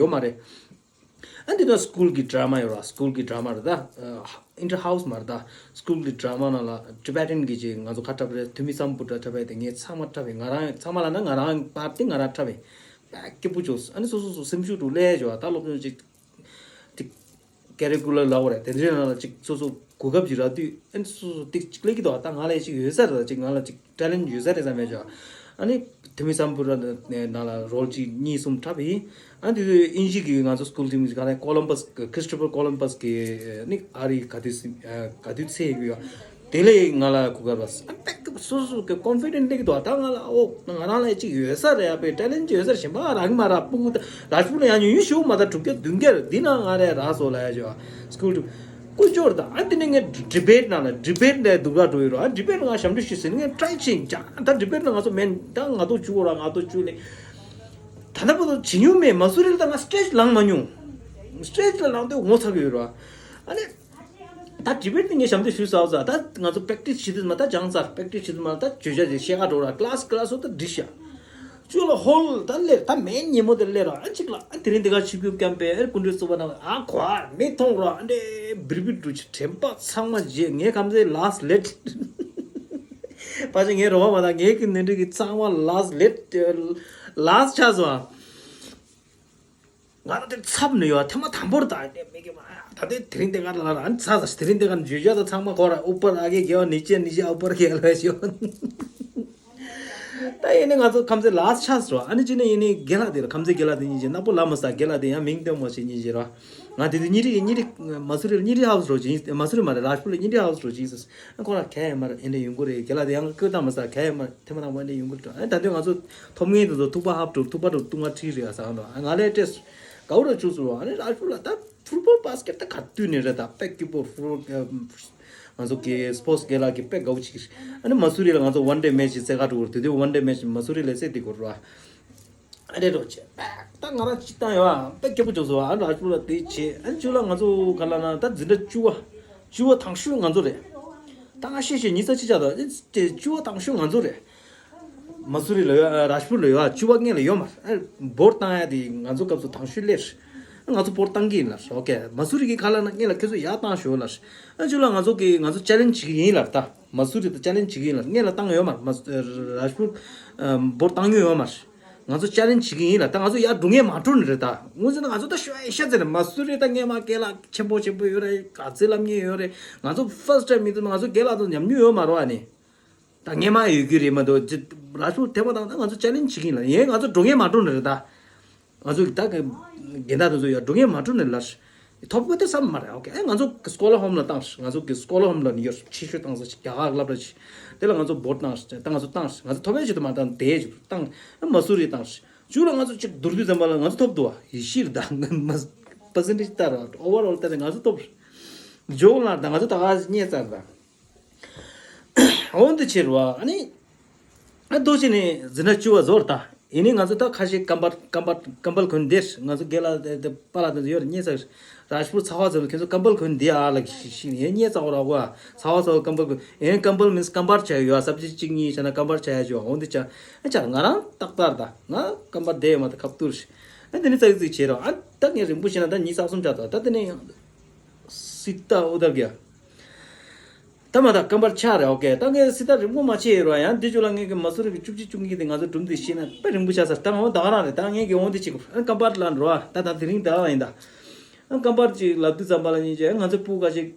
ཡོད་མ་རེད། ཨ་འདི་ནང་སྐུལ་གྱི་ཌ་ར་མ་ཡོད་ར། སྐུལ་གྱི་ཌ་ར་མ་རེད་ད། ཨིན་ཊར་ཧའུ་སི་མ་རེད་ད། སྐུལ་གྱི་ཌ་ར་མ་ནང་ལ་ཊི་བེ་ཊན་གྱི་ཅིག་ང་ཚོ་ཁ་འཁྲབ་རེད། ཐུ་མི་སམ་བྷོ་ཊ་འཁྲབ་པ་དེ་ངས་ཚང་མ་འཁྲབ་པའི། ང་རང་ཚང་མ་ལ་ན་ང་རང་པར་དེ་ང་རང་འཁྲབ་པའི་དཔེ་སྐྱིད་པོ་བྱུང་། ཨ་ནི་སོ་སོ་སོ་སེམས་ཤུགས་འགྲོ་ལས་བྱུང་། ད་སློབ་སྦྱོང་ཅིག་ཅིག་ཀེ་རི་ཀུ་ལར་ལབ་དགོས་རེད། དེ་འདྲའི་ནང་ལ་ཅིག་སོ་སོ་གོ་སྐབས་ཅིག་རག་དུས་ཨ་ནི་སོ་སོ་ཏིག་ཅིག་སླེབས་ཀྱི་འདུག་ད་ང་ལ་ཅིག་ཡོད་ས་རེད། ཅིག་ང་ལ་ཅིག་ཊེ་ལེན་ཊི་ཡོད་ས་རེད་བསམ་པའི་ཅིག་ཨ་ནི་ཐུ་མི་སམ་བྷོ་ཊ་ནང་ལ་རོལ་ཅིག་གཉིས་གསུམ་འཁྲབ་པ་ཡིན། ཨ་ནི་དེ་དུས་དབྱིན་ཇི་གི་ང་ཚོ་སྐུལ་ཊིམ་ག་རེ་ཀོ་ལམ་བྷ་སི་ཁི་རི་སི་ཊོ་ཕར་ཀོ་ལམ་བྷ་སི་གི་ནི་ཨ་རི་ག་དུས་སི་ག་དུས་ཚེ་ཡོད་དེ་ལས་ང་ལ་གོ་སྐབས་རག་ཨ་ནི་སོ་སོ་གི་ཀོན་ཕི་ཌེན་ཊི་སླེབས་ཀྱི་འདུག་ད་ང་ལ་ཨོ་ང་རང་ལ་ཅིག་ཡོད་ས་རེད། ཨ་པའི་ཊེ་ལེན་ཊི་ཡོད་ས་རེད། གཞན་པ་རག་གི་མ་རེད། ཕྲུ་གུ་རཱཇ་པུར་ལ་ཡང་ཉུང་ཉུང་ཞུ་མ་ད་དྲུག་བརྒྱ་བདུན་བརྒྱ་རེད། འདི་ན་ང་རེ་རག་སོང་ལབ་ཡ་ཅིག་སྐུལ་ཊིམ་ཀུ་ཅོར་དང་ཨ་དེ་ནས་ངས་ཌི་བེ་ཊི་ནང་ལ་ཌི་བེ་ཊི་ནས་སྡུག་ར་འགྲོ་ཡི་རོ། ཨ་ཌི་བེ་ཊི་ང་ཞབས་འདྲེན་ཞུས་ཟིན་ངས་ཊ་རའི་བྱས་ཀྱང་ད་ཌི་བེ་ཊི་ནང་ང་ཚོ་མེད་ད་ང་ཚོ་བཅུ་གོ་ར་ང་ཚོ་བཅུ་ལས་ད་ལྟ་བར་དུ་བྱེད་མྱོང་མེད། མ་སུ་རི་ལ་ད་ང་སི་ཊེ་ཇི་ལངས་མ་མྱོང་། སི་ཊེ་ཇི་ལ་ལངས་དུས་ངོ་ཚ་གི་ཡོད་རོ། ཨ་ནི་ད་ཌི་བེ་ཊི་ནི་ངས་ཞབས་འདེགས་ཞུས་ཚར་ཚར། ད་ང་ཚོ་པེག་ཊི་སི་བྱེད་དུས་མ་ད་སྦྱངས་ཚར། པེག་ཊི་སི་བྱེད་དུས་མ་ད་བརྗོད་བྱ་ཅིག་བཤད་ག་འགྲོ་ར། ཀི་ལ་སི་ཀི་ལ་སི་སོ་ད་འགྲིག་ཤག་བཅུ་ལ་ཧོལ་ད་སླེབས་ད་མེད་ཉིན་མོ་དེ་སླེབས་ར། ཨ་གཅིག་ལ་ཨ་དེ་རིང་འདི་ག་ཆིབས་བསྒྱུར་བསྐྱངས་པས་ཨེར་སྐུ་མགྲོན་གཙོ་པ་རྣམས་ཨ་གོ་ཨ་མི་མཐོང་ར། ཨ་འདྲེ་བིར་བིར་འགྲོ་ཆེ་དྲན་པ་ཚང་མ་བརྗེད། ངས་ཁམས་ཚེ་ལ་སི་ཊི་ལེ་ཊི་ཕ་ཆེ་ངའི་རོ་བ་མ་དང་ངའི་གི་ནི་འདྲི་གི་ཚང་མ་ལ་སི་ཊི་ལེ་ཊི་ལ་སི་ཊི་ཆགས་སོང་ཨ། ང་རང་དེ་འཚབ་ནས་ཡོད། ཐེངས་མ་དང་པོར་ད་དེ་མི་གི་མ་ད་དེ་དེ་རིང་དེ་ག་ལ་ལ་ཨ་ཚ་ས་དེ་རིང་དེ་ག་བརྗོད་བྱ་ད་ཚང་མ་གོ་ར། ཨུ་པར་ཨ་གེ་གེ་བ་ནི་ཅེ་ནི་ཅེ་ཨུ་པར་གེ་ལ་ཞོ། ད་ཡིན་ནི་ང་ཚོ་ཁམས་ཚེ་ལ་སི་ཊི་ཆགས་སོང་། ཨ་ནི་ཅི་ནས་ཡིན་ནི་རྒན་ལགས་དེ་ལ་ཁམས་ཚེ་རྒན་ལགས་དེ་གཉིས་ཀྱི་ནག་པོ་ལ་མ་ས་རྒན་ལགས་དེ་ཡང་མིང་སྟོན་མ་བྱེད་གཉིས་ཀྱི་ར། ང་དེ་དུས་གཉིས་རིག་གཉིས་རིག་མ་སུ་རི་གཉིས་རིག་ཧའུ་སི་རོ་ཅིག་ཡིན། མ་སུ་རི་མ་རེད། རཱཇ་པུར་ལ་གཉིས་རིག་ཧའུ་སི་རོ་ཅིག་ཡིན། ཁོ་རང་ག་ཡ་མ་རེད། ཨེ་འདྲ་ཡོང་གི་རེད། རྒན་ལགས་དེ་ཡང་བསྐོས་བཏང་མ་ས་ག་ཡ་མ་རེད། ཐེངས་མ་དང་པོ་ཨེ་འདྲ་ཡོང་གི་རེད། ཨ་ད་དུང་ང་ཚོ་ཐོབ་མཁན་དེ་ཚོ་ཐུག་པ་ཧབ་ཀྲུག་ཐུག་པ་ཀྲུག་ཐུག་མ་ཁྲིད་རེད་ས་ག་འདུག་ང་ལས་ཏེ་དགའ་བོ་ར་བཅུག་སོང་། ཨ་ནི་རཱཇ་པུར་ལ་ད་ཕུཊ་བོལ་བྷ་སི་ཀེ་ཊི་ད་ག་དུས་ནས་རེད། ད་དཔེ་སྐྱིད་པོ་ཕུཊ་བོལ་ང་ཚོ་གི་སི་པོར་ཊི་སི་རྒན་ལགས་ཀྱི་དཔེ་དགའ་བོ་ཅིག་ཨ་ནི་མ་སུ་རི་ལ་ང་ཚོ་ཝན་ཌེ་མེ་ཆི་རྩེ་ག་འགྲོ་གི་རེད། དེ་དུས་ཝན་ཌེ་མེ་ཆི་མ་སུ་རི་ལ་རྩེ་དེ་གོ་ར། ཨ་རེ་རོ་ཆེ། ད་ང་རང་ཅིག་བཏང་ཡོད་ཨ། དཔེ་སྐྱིད་པོ་བྱུང་སོང་ཨ། རཱཇ་པུར་ལ་དེ་བྱས་ཨ་བཅུ་ལ་ང་ཚོ་ག་ལ་ན་ད་འཛིན་གྲྭ་བཅུ་བ་བཅུ་བ་དང་ཤོས་ང་ཚོ་རེད། ད་ང་ཤེས་ཤེས་ཉི་ཤུ་རྩ་གཅིག་ཆགས་འདུག་དེ་བཅུ་བ་དང་ཤོས་ང་ཚོ་རེད། མ་སུ་རི་ལ་ཡོད་ཨ། རཱཇ་པུར་ལ་ཡོད་ཨ། བཅུ་བ་སྔོན་ལ་ཡོད་མ་རེད། ཨ་བོ་ཊི་བཏང་ཡ་དེ་ང་ཚོ་སྐབས་སུ་དང་ཤོས་སླེབས། ང་ཚོ་བོ་ཊི་བཏང་གི་ཡིན་ལ། ཨོ་ཁེ། མ་སུ་རི་གི་ག་ལ་ན་སྔོན་ལ་ཁྱེད་ཚོ་ཡར་བཏང་ཤོག་ལ། ཨ་བཅུ་ལ་ང་ཚོ་གི་ང་ཚོ་ཅེ་ལེན་ཇི་བྱེད་ཀྱི་ཡིན་ལ། ད་མ་སུ་རི་ད་ཅེ་ལེན་ཇི་བྱེད་ཀྱི་ཡིན་ལ། སྔོན་ལ་བཏང་ཡོད་མ་རེད། མ་རཱཇ་པུར་བོ་ཊི་བཏང་མྱོང་ཡོད་མ་རེད། ང་ཚོ་ཅེ་ལེན་ཇི་བྱེད་ཀྱི་ཡིན་ལ། ད་ང་ཚོ་ཡར་འགྲོ་མཁན་མ་འགྲོ་ནི་རེད། ད་ངོ་ཟེར་ན་ང་ཚོ་ད་ཤོ་ཡ་ཤ་ཚེ་རེད། མ་སུ་རི་ད་སྔས་མ་རྒན་ལགས་ཆེན་པོ་ཆེན་པོ་ཡོད་རེད། ག་ཚོད་ལབ་མཁན་ཡོད་རེད། ང་ཚོ་ཕར་སི་ཊི་ཊའིམ་མི་ཚོ་ང་ཚོ་རྒན་ལགས་ཚོ་ཉམས་མྱོང་ཡོད་མ་རེད་བ་ནི། ད་སྔས་མ་ཡོད་རྒྱུ་རེད་མ་གཏོགས་ཅི་རཱཇ་པུར་ཐེངས་མ་དང་ད་ང་ཚོ་ཅེ་ལེན་ཇི་བྱེད་ཀྱི་ཡིན་ལ། ཡིན་ང་ཚོ་འགྲོ་མཁན་མ་འགྲོ་ནི་རེད་ད། ང་ཚོ་ད་གི་རྒན་བདག་དེ་ཚོ་ཡར་འགྲོ་མཁན་མ་འགྲོ་ནི་ལ། ཐོབ་དགོས་དེ་བསམ་མ་རེད། ཨོ་ཁེ། ཨེ་ང་ཚོ་གི་སྐོར་ལ་ཧོམ་ལ་བཏང་། ང་ཚོ་གི་སྐོར་ལ་ཧོམ་ལ་ནི་ཡོད་ཆེ་ཤོས་བཏང་ས་ཞིག་རྒྱ་གར་སློབ་གྲྭ་ཞིག་དེ་ལ་ང་ཚོ་བོ་ཊི་བཏང་། ད་ང་ཚོ་བཏང་། ང་ཚོ་ཐོབ་ཡ་ཆེད་དུ་མ་བཏང་དེ་ཞིག་བཏང་། ཨེ་མ་སུ་རི་བཏང་། བཅུ་ལ་ང་ཚོ་གཅིག་བསྡུར་དུས་ཙམ་པ་ལ་ང་ཚོ་ཐོབ་འདུག་བ། ཡེ་ཤེས་རེད་ད། པར་སེན་ཊེ་ཇི་ལྟར་ཨོ་ཝར་ཨོལ་ལྟར་ང་ཚོ་ཐོབ། ཇོ་ལ་ད་ང་ཚོ་ད་ག་རྙེད་ཚར་ད། འོན་ཏེ་ཕྱིར་བ་ཨ་ནི། ཨ་རྡོ་ཆེ་ནས་འཛིན་གྲྭ་བཅུ་བ་བཟོ་ར་ད། ཡིན་ནི་ང་ཚོ་ད་ཁ་ཤས་ཀམ་པར་ཀམ་པར་ཀམ་པལ་གོན་བསྡད། ང་ཚོ་རྒན་ལགས་དེ་དེ་པཱ་ལགས་དེ་ཚོ་ཡོད་རེད་རྙེད་ཚར། རཱཇ་པུར་ཚ་བ་ཚ་བ་ཁྱེད་ཚོ་ཀམ་པལ་གོན་བསྡད་ཨ་ལ་ཤི་ཤི་ཡིན་རྙེད་ཚར་བ་ར་གོ་ཨ། ཚ་བ་ཚ་བ་ཀམ་པལ་གོན་ཡིན་ཀམ་པལ་མིན་ཀམ་པར་བྱ་ཡོད་ཨ། སབ་ཇེག་གཅིག་གཉིས་བྱ་ན་ཀམ་པར་བྱ་ཡ་བྱོས་འོན་ཏེ་བྱ་ཨ་བྱ་ང་རང་ཏག་ཏག་རེད་ད། ང་ཀམ་པར་བསྡད་ཡོད་མ་ད་ཁབ་ཏུར་ཤི། ཨ་དེ་ནི་ཙག་ཙིག་བྱེད་རོགས་ཨ། ད་ངས་རིང་པོ་བྱས་ན་ད་ཉིས་རྩ་གསུམ་ཆགས་ད། ད་དེ་ནི་སི་ཏ་ཨུ་དར་གྱ། ད་མ་ད་ཀམ་པར་ཆགས་རེད། ཨོ་ཀེ། ད་ངས་སི་ཏ་རིང་པོ་མ་བྱས་ཡོད་ར། ཡང་འདི་ཅུ་ལ་ངས་ཀྱི་མ་སུ་རི་གི་བཅུ་གཅིག་བཅུ་གཉིས་དེ་ང་ཚོ་སྒྲུང་དེ་ཤེས་ན་དཔེ་རིང་པོ་ཆགས་ས། ད་ང་འོ་ད་ག་རང་རེད། ད་ངས་ཀྱི་འོ་འདི་ཅིག་ཀམ་པར་ལ་འགྲོ་ཨ། ད་ད་དེ་རིང་ད་ཡིན་ད། ཀམ་པར་ཅིག་ལབ་དུས་ཙམ་པ་ལ་ཉིན་ཅིག་ང་ཚོ་སྤུ་ག་ཅིག་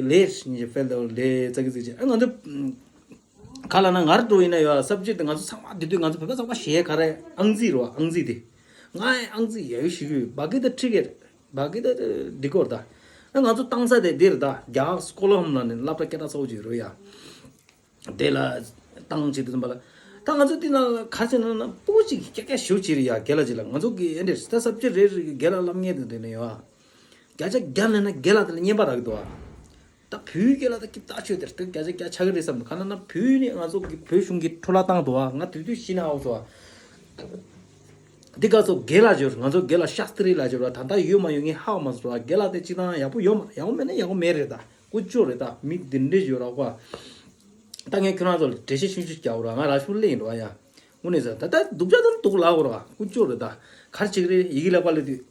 ལས་ཉིན་ཅིག་ཕེལ་ད་ལས་ཙག་གི་ཙིག་ཅིག་ང་ཚོ་ག་ལ་ན་ངར་འགྲོ་ཡིན་ན་ཡོད་སབ་ཇེག་དེ་ང་ཚོ་ཚང་མ་དེ་དུས་ང་ཚོ་བོད་པ་ཚང་མ་ཞེ་ག་རེ་ཨང་རྩིས་རོ་ཨང་རྩིས་དེ། ང་ཨང་རྩིས་ཡ་ཡོ་ཞིག་ཡོད་བ་གི་ད་ཁྲི་གེར། བ་གི་ད་འདི་སྐོར་ད། ང་ཚོ་བཏང་ས་དེ་འདིར་ད་རྒྱ་གར་སྐོར་ལམ་ལ་ནི་སློབ་གྲྭ་སྐད་གྲགས་ཚ་བོ་ཅིག་རེད་ཡ། དེ་ལ་བཏང་བྱེད་དུ་ཙམ་པ་ལ། ད་ང་ཚོ་འདི་ན་ཁ་ཆེ་ན་ན་སྤུ་གུ་ཅིག་སྐད་སྐད་ཞུ་ཅིག་རེད་ཡ་རྒན་ལགས་ཅིག་ལ། ང་ཚོ་གི་ཨེ་འདྲེ་ད་སབ་ཇེག་རེ་རེ་གི་རྒན་ལགས་སློབ་མཁན་དེ་འདྲ་ནི་ཡོད་ཨ། བརྒྱ་ཆ་བརྒྱ་ལེན་ན་རྒན་ལགས་དེ་ལ་བསྙེན་པ་རག་གི་འདུག་ཨ། ད་བོད་ཡིག་ལ་ད་སྐྱིད་ཐག་ཆོད་དེར་ད་བརྒྱ་ཆ་བརྒྱ་ཆགས་ཀྱི་རེད་བསམ། ག་ན་ན་བོད་ཡིག་ནི་ང་ཚོ་གི་བོད་གཞུང་གི་འཕྲོ་བརླག་བཏང་འདུག་ཨ། ང་དུས་དུས་ཤི་ན་ཨོ་ཚོ་ཨ། འདི་ག་ཚོ་རྒན་ལགས་འབྱོར། ང་ཚོ་རྒན་ལགས་ཤཱསྟྲི་ལགས་འབྱོར་བ་ད་ལྟ་ཡོད་མ་ཡོད་ངས་ཧ་གོ་མ་སོང་བ། རྒན་ལགས་དེ་སྤྱི་བཏང་ཡག་པོ་ཡོད་མ་ཡག་པོ་མེད་ན་ཡག་པོ་མེད་རེད་ད། ཀུ་ཅོ་རེད་ད། མི་འདི་འདྲས་འབྱོར་ར་ཀོ། ད་ངས་ཁྱོད་རང་ཚོ་ལ་འགྲེལ་བཤད་ཆུང་ཆུང་རྒྱག་ར། ང་རཱཇ་པུར་སླེབས་ཡིན་ར་ཡ། དངོས་གནས་ཟེར་ད་ད་སྡུག་ཅག་ད་སྡུག་ལ་འོ་ར་ཀུ་ཅོ་རེད་ད། གར་ཅིག་རེད་ཡི་གེ་ལེགས་པ་ལས་དུས།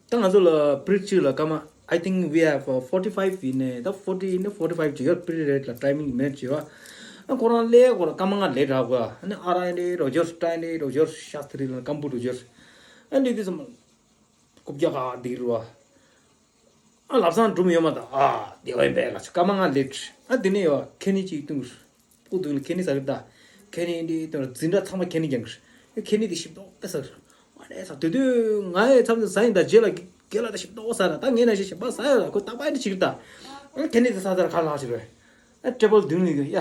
ད་ང་ཚོ་ལ་པི་རི་ཌི་གཅིག་ལ་སྐར་མ། I think we have uh, forty five ཡིན་ནས་ད་forty ཡིན་ནས་forty five ཅིག་ཡོད། པི་རི་རེཌ་ལ་ཊའི་མིང་མི་ནཊ་ཅིག་ཡོད། ཨ་ཁོ་རང་ལས་ཁོ་རང་སྐར་མ་ལྔ་ལས་དྲག་གོ་ཨ་ནི་ཨ་ར་ཨེན་ཨེ་རོ་ཇར་ཊའི་ཨེན་ཨེ་རོ་ཇར་ཤཱ་སྟྲི་ལ་ཀམ་པུ་རོ་ཇར། ཨ་འདི་དུས་སམ་རྐུབ་བཀྱག་ག་འདི་རུ་བ། ཨ་ལབ་སང་སྒྲུང་ཡོད་མ་ད་ཨ་དེ་བ་ཡིན་པས་ལ་སྐར་མ་ལྔ་ལས་ཨ་དེ་ནས་ཡོད་ཁེ་ནི་ཅིག་བཏུང་། སྤུ་དུང་ལ་ཁེ་ནི་ཟ་གི་ད། ཁེ་ནི་འདི་དོན་འཛིན་གྲྭ་ཚང་མ་ཁེ་ནི་རྒྱང་གི། ཁེ་ནི་དེ་ཞིབ་ཏོག་ཏེ་ཟ་གི། ཨ་ནེ་ས་དུས་དུས་ང་ཡི་མཚམས་དུ་ཟ་ཡིན་ད་རྗེས་ལ་རྒན་ལ་ད་ཞིབ་ཏོག་ཟ་ར་ད་ངས་ན་ཞིག་ཞིབ་པ་ཟ་ཡོད་ལ་ཁོ་ཏག་པ་ཡིན་ཅིག་ད། ཨ་ཁེ་ནི་དེ་ཟ་ད་ར་ཁ་ལག་ཞིག་རེད། ཨ་ཊེ་བལ་མདུན་ལ་ཡ།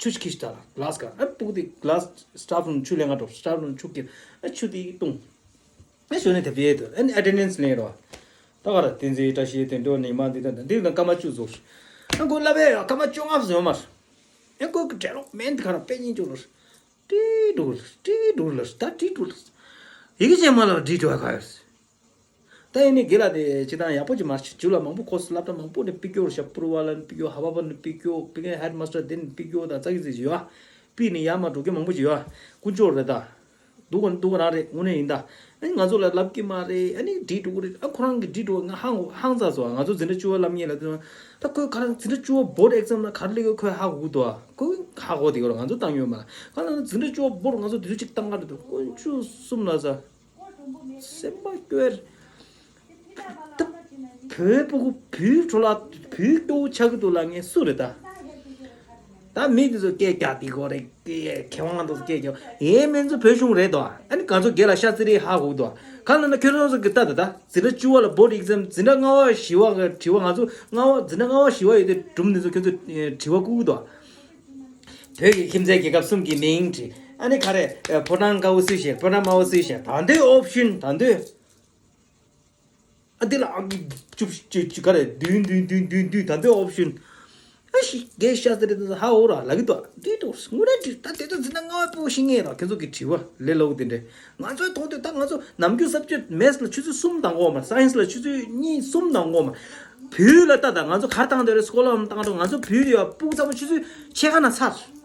ཆུ་ཞིག་ཁྱི་ཞིག་ད་ར་གླ་སི་ཀ་ཨ་སྤུ་གུ་དེ་གླ་སི་སི་ཊབ་རུམ་ཆུ་ལེན་ག་འགྲོ་སི་ཊབ་རུམ་ཆུ་ཁྱེར་ཨ་ཆུ་དེ་བཏུང་། ཨེ་ཞོ་ནས་དེ་བྱེད་དོ་ཨེ་ནི་ཨེ་ཊེན་ཌེན་སི་ལེན་རོ། ད་ག་ར་བསྟན་འཛིན་བཀྲ་ཤིས་དོན་གྲུབ་ཉི་མ་འདི་དང་འདི་དང་སྐར་མ་བཅུ་རྫོགས། ཨ་ཁོ་ལབ་ཡ་ཡོད་སྐར་མ་བཅོ་ལྔ་ཟིན་ཡོད་མ་རེད། ཨེ་ཁོ་གི་འབྲེལ་ལོག་མེན་དི་ག་ར་དཔེ་སྙིང་རྗེ་ལོ། ཏི་འགྲོ་ལ་ཏི་འགྲོ་ལ་ད་ཏི་འགྲོ་ལ། ཡི་གེ་ཅན་མ་ལ་འདི་འགྲོ་ག་ཡོད། ད་ཡིན་ནི་དགེ་ལ་དེ་ཅི་དང་ཡག་པོ་ཅི་མ་རེད་ཇུ་ལ་མང་པོ་ཁོ་སློབ་གྲྭ་མང་པོ་ནས་ཕུད་རྒྱུ་རེད་ཤག་པུར་བ་ལ་ནས་ཕུད་རྒྱུ་ཧ་བ་བ་ནས་ཕུད་རྒྱུ་ཕུད་མཁན་ཧེ་ཌི་མ་སི་ཊར་དེ་ནས་ཕུད་རྒྱུ་དང་ཙག་གི་ཙིག་ཅིག་ཡོད། པི་ནི་ཡར་མར་འགྲོ་མཁན་མང་པོ་ཅིག་ཡོད། དཀོན་མཆོག་རེད་ད། སྡུག་ག་སྡུག་ག་རང་རེད་དངོས་གནས་ཡིན་ད། ཨ་ནི་ང་ཚོ་ལ་ལབ་ཀྱི་མ་རེད་ཨ་ནི་བྲིས་འགྲོ་གི་རེད་ཨ་ཁོ་རང་གི་བྲིས་འགྲོ་ང་ཧང་ཧང་ཚ་སོང་ང་ཚོ་འཛིན་གྲྭ་བཅུ་པ་ལབ་མཁན་ལ་དེ་ད་ཁོས་ཁ་རང་འཛིན་གྲྭ་བཅུ་པ་བོར་ཌི་ཨེག་ཛམ་ལ་ག་རེ་སླེབས་ཡོད་ཁོས་ཧ་གོ་གི་འདུག་ཨ་ཁོས་ཧ་གོ་དེ་ག་ར་ང་ཚོ་བཏང་ཡོད་མ་ལ་ཁ་ལ་འཛིན་གྲྭ་བཅུ་པ་བོར་ང་ཚོ་དུས་ཚོད་གཅིག་བཏང་ག་རེད་འདུག་དཀོན་མཆོག་གསུམ་ལ་ས། སེམས་པ་སྐྱོ་བ་རེད། ད་བོད་ཕྲུ་གུ་བོད་འཕྲོ་བརླག་བོད་སྐྱོ་བོ་ཆགས་ཀྱི་འདུག་ལབ་མཁན་སུ་རེད་ད། ད་མི་དེ་ཚོ་སྐད་རྒྱག་དེ་གོ་རེད་སྐད་མཁས་དབང་དེ་ཚོ་སྐད་རྒྱག་ཡེ་མེན་ཚོ་བོད་གཞུང་རེད་དོ་ཨ་ནི་ག་ཚོད་རྒྱལ་ལ་ཤ་ཚི་རེད་ཧ་གོ་གི་འདུག་ག་ལ་ན་ཁྱོད་རང་ཚོ་གི་ལྟ་ད་ད་འཛིན་གྲྭ་བཅུ་པ་ལ་བོར་ཌི་ཨེག་ཛམ་འཛིན་གྲྭ་ལྔ་པ་བཞི་པ་གི་དྲི་བ་ང་ཚོ་ལྔ་པ་འཛིན་གྲྭ་ལྔ་པ་བཞི་པ་ཡོད་དེ་སྒྲུང་དེ་ཚོ་ཁྱོད་ཚོ་དྲི་བ་བསྐུར་གི་འདུག་བོད་ཀྱི་ཁྱིམ་མཚེས་རྒྱལ་ཁབ་གསུམ་གྱི་མིང་བྲིས། ཨ་ནི་ག་རེ། ཕོ་བྲང་དཀར་པོ་སུས་བཞེངས། ཕོ་བྲང་དམར་པོ་སུས་བཞེངས། ད་འདོད་ཨོབ་ཤན་ད་འདོད། ཨ་འདི་ལ་ཨ་ཅུབ་ཅུབ་ཅུབ་ག་རེ་བདུན་བདུན་བདུན་བདུན་བདུན་ད་འདོད་ཨོབ་ཤན། ཨ་ཤི་རྒྱལ་ཤ་ཟེར་དེ་ཧ་འོ་ར་ལ་གི་དོ་འདི་དོ་དངོས་གནས་འདི་ད་དེ་ཚོ་འཛིན་གྲྭ་ལྔ་པ་པོ་ཤི་ངེས་ར་ཁྱེད་ཚོ་གི་དྲི་བ་ལས་སླ་པོ་དེ་འདྲས། ང་ཚོའི་མཐོང་དུས་ད་ང་ཚོ་ནམ་རྒྱུན་སབ་ཇེག་མེ་ཐི་ལ་ཆུ་ཚོད་གསུམ་བཏང་གོ་མ་སའེན་སི་ལ་ཆུ་ཚོད་གཉིས་གསུམ་བཏང་གོ་མ། བོད་ལ་ལྟ་དང་ང་ཚོ་གར་བཏང་དེ་རེད་སྐོར་ལ་བཏང་དང་ང་ཚོ་བོད་ཡ་སྤུ་གུ་ཚང་མ་ཆུ་ཚོད་ཕྱེད་ཀ་ན་ཚར།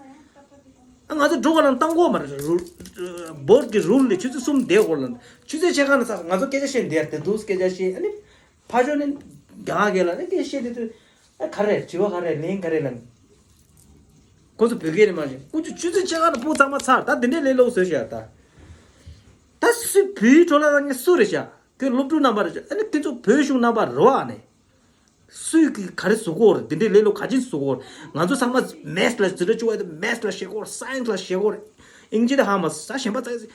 ཨ་ང་ཚོ་འགྲོ་ག་ལ་བཏང་གོ་མ་རེད་རུ་བོར་གི་རུལ་ལས་ཆུ་ཚོད་གསུམ་བསྡད་གོ་ལ་ཆུ་ཚོད་ཕྱེད་ཀ་ན་ཚར་ང་ཚོ་སྐད་ཆ་བཤད་འདིར་དེ་འདུག་སྐད་ཆ་བཤད་ཨ་ནི་ཕ་ཆོས་ནི་རྒྱ་གར་གྱི་ལ་ནི་སྐད་བཤད་དེ་དུས་ཨ་ག་རེ་དྲི་བ་ག་རེ་ལན་ག་རེ་ལན། ཁོ་ཚོ་བོད་སྐད་ནི་མ་བཤད་ཀུ་ཅུ་ཆུ་ཚོད་ཕྱེད་ཀ་ན་སྤུ་གུ་ཚང་མ་ཚར་ད་དེ་འདྲས་ལས་སླ་པོ་བཟོས་བཞག་ད། ད་སུས་བོད་ཡིག་འཕྲོ་བརླག་བཏང་མཁན་སུ་རེད་ཤག་ཁྱོད་སློབ་ཕྲུག་རྣམ་པ་རེད་ཤག་ཨ་ནི་ཁྱོད་ཚོ་བོད་གཞུང་རྣམ་པ་རེད་བ་ཨ་ནི། སུས་ཀྱིས་ག་རེ་བཟོ་གོ་རེད་དེ་འདྲའི་ལས་སླ་པོ་ག་ཅིག་བཟོ་གོ་རེད། ང་ཚོ་ཚང་མ་མེ་ཐི་ལ་འཛིན་གྲྭ་བཅུ་པ་དེ་མེ་ཐི་ལ་ཤེས་གོ་རེད་སའེན་སི་ལ་ཤེས་གོ་རེད། ཨིན་ཇི་དེ་ཧ་མ་ས་གཞན་པ་ཙག་ཙིག་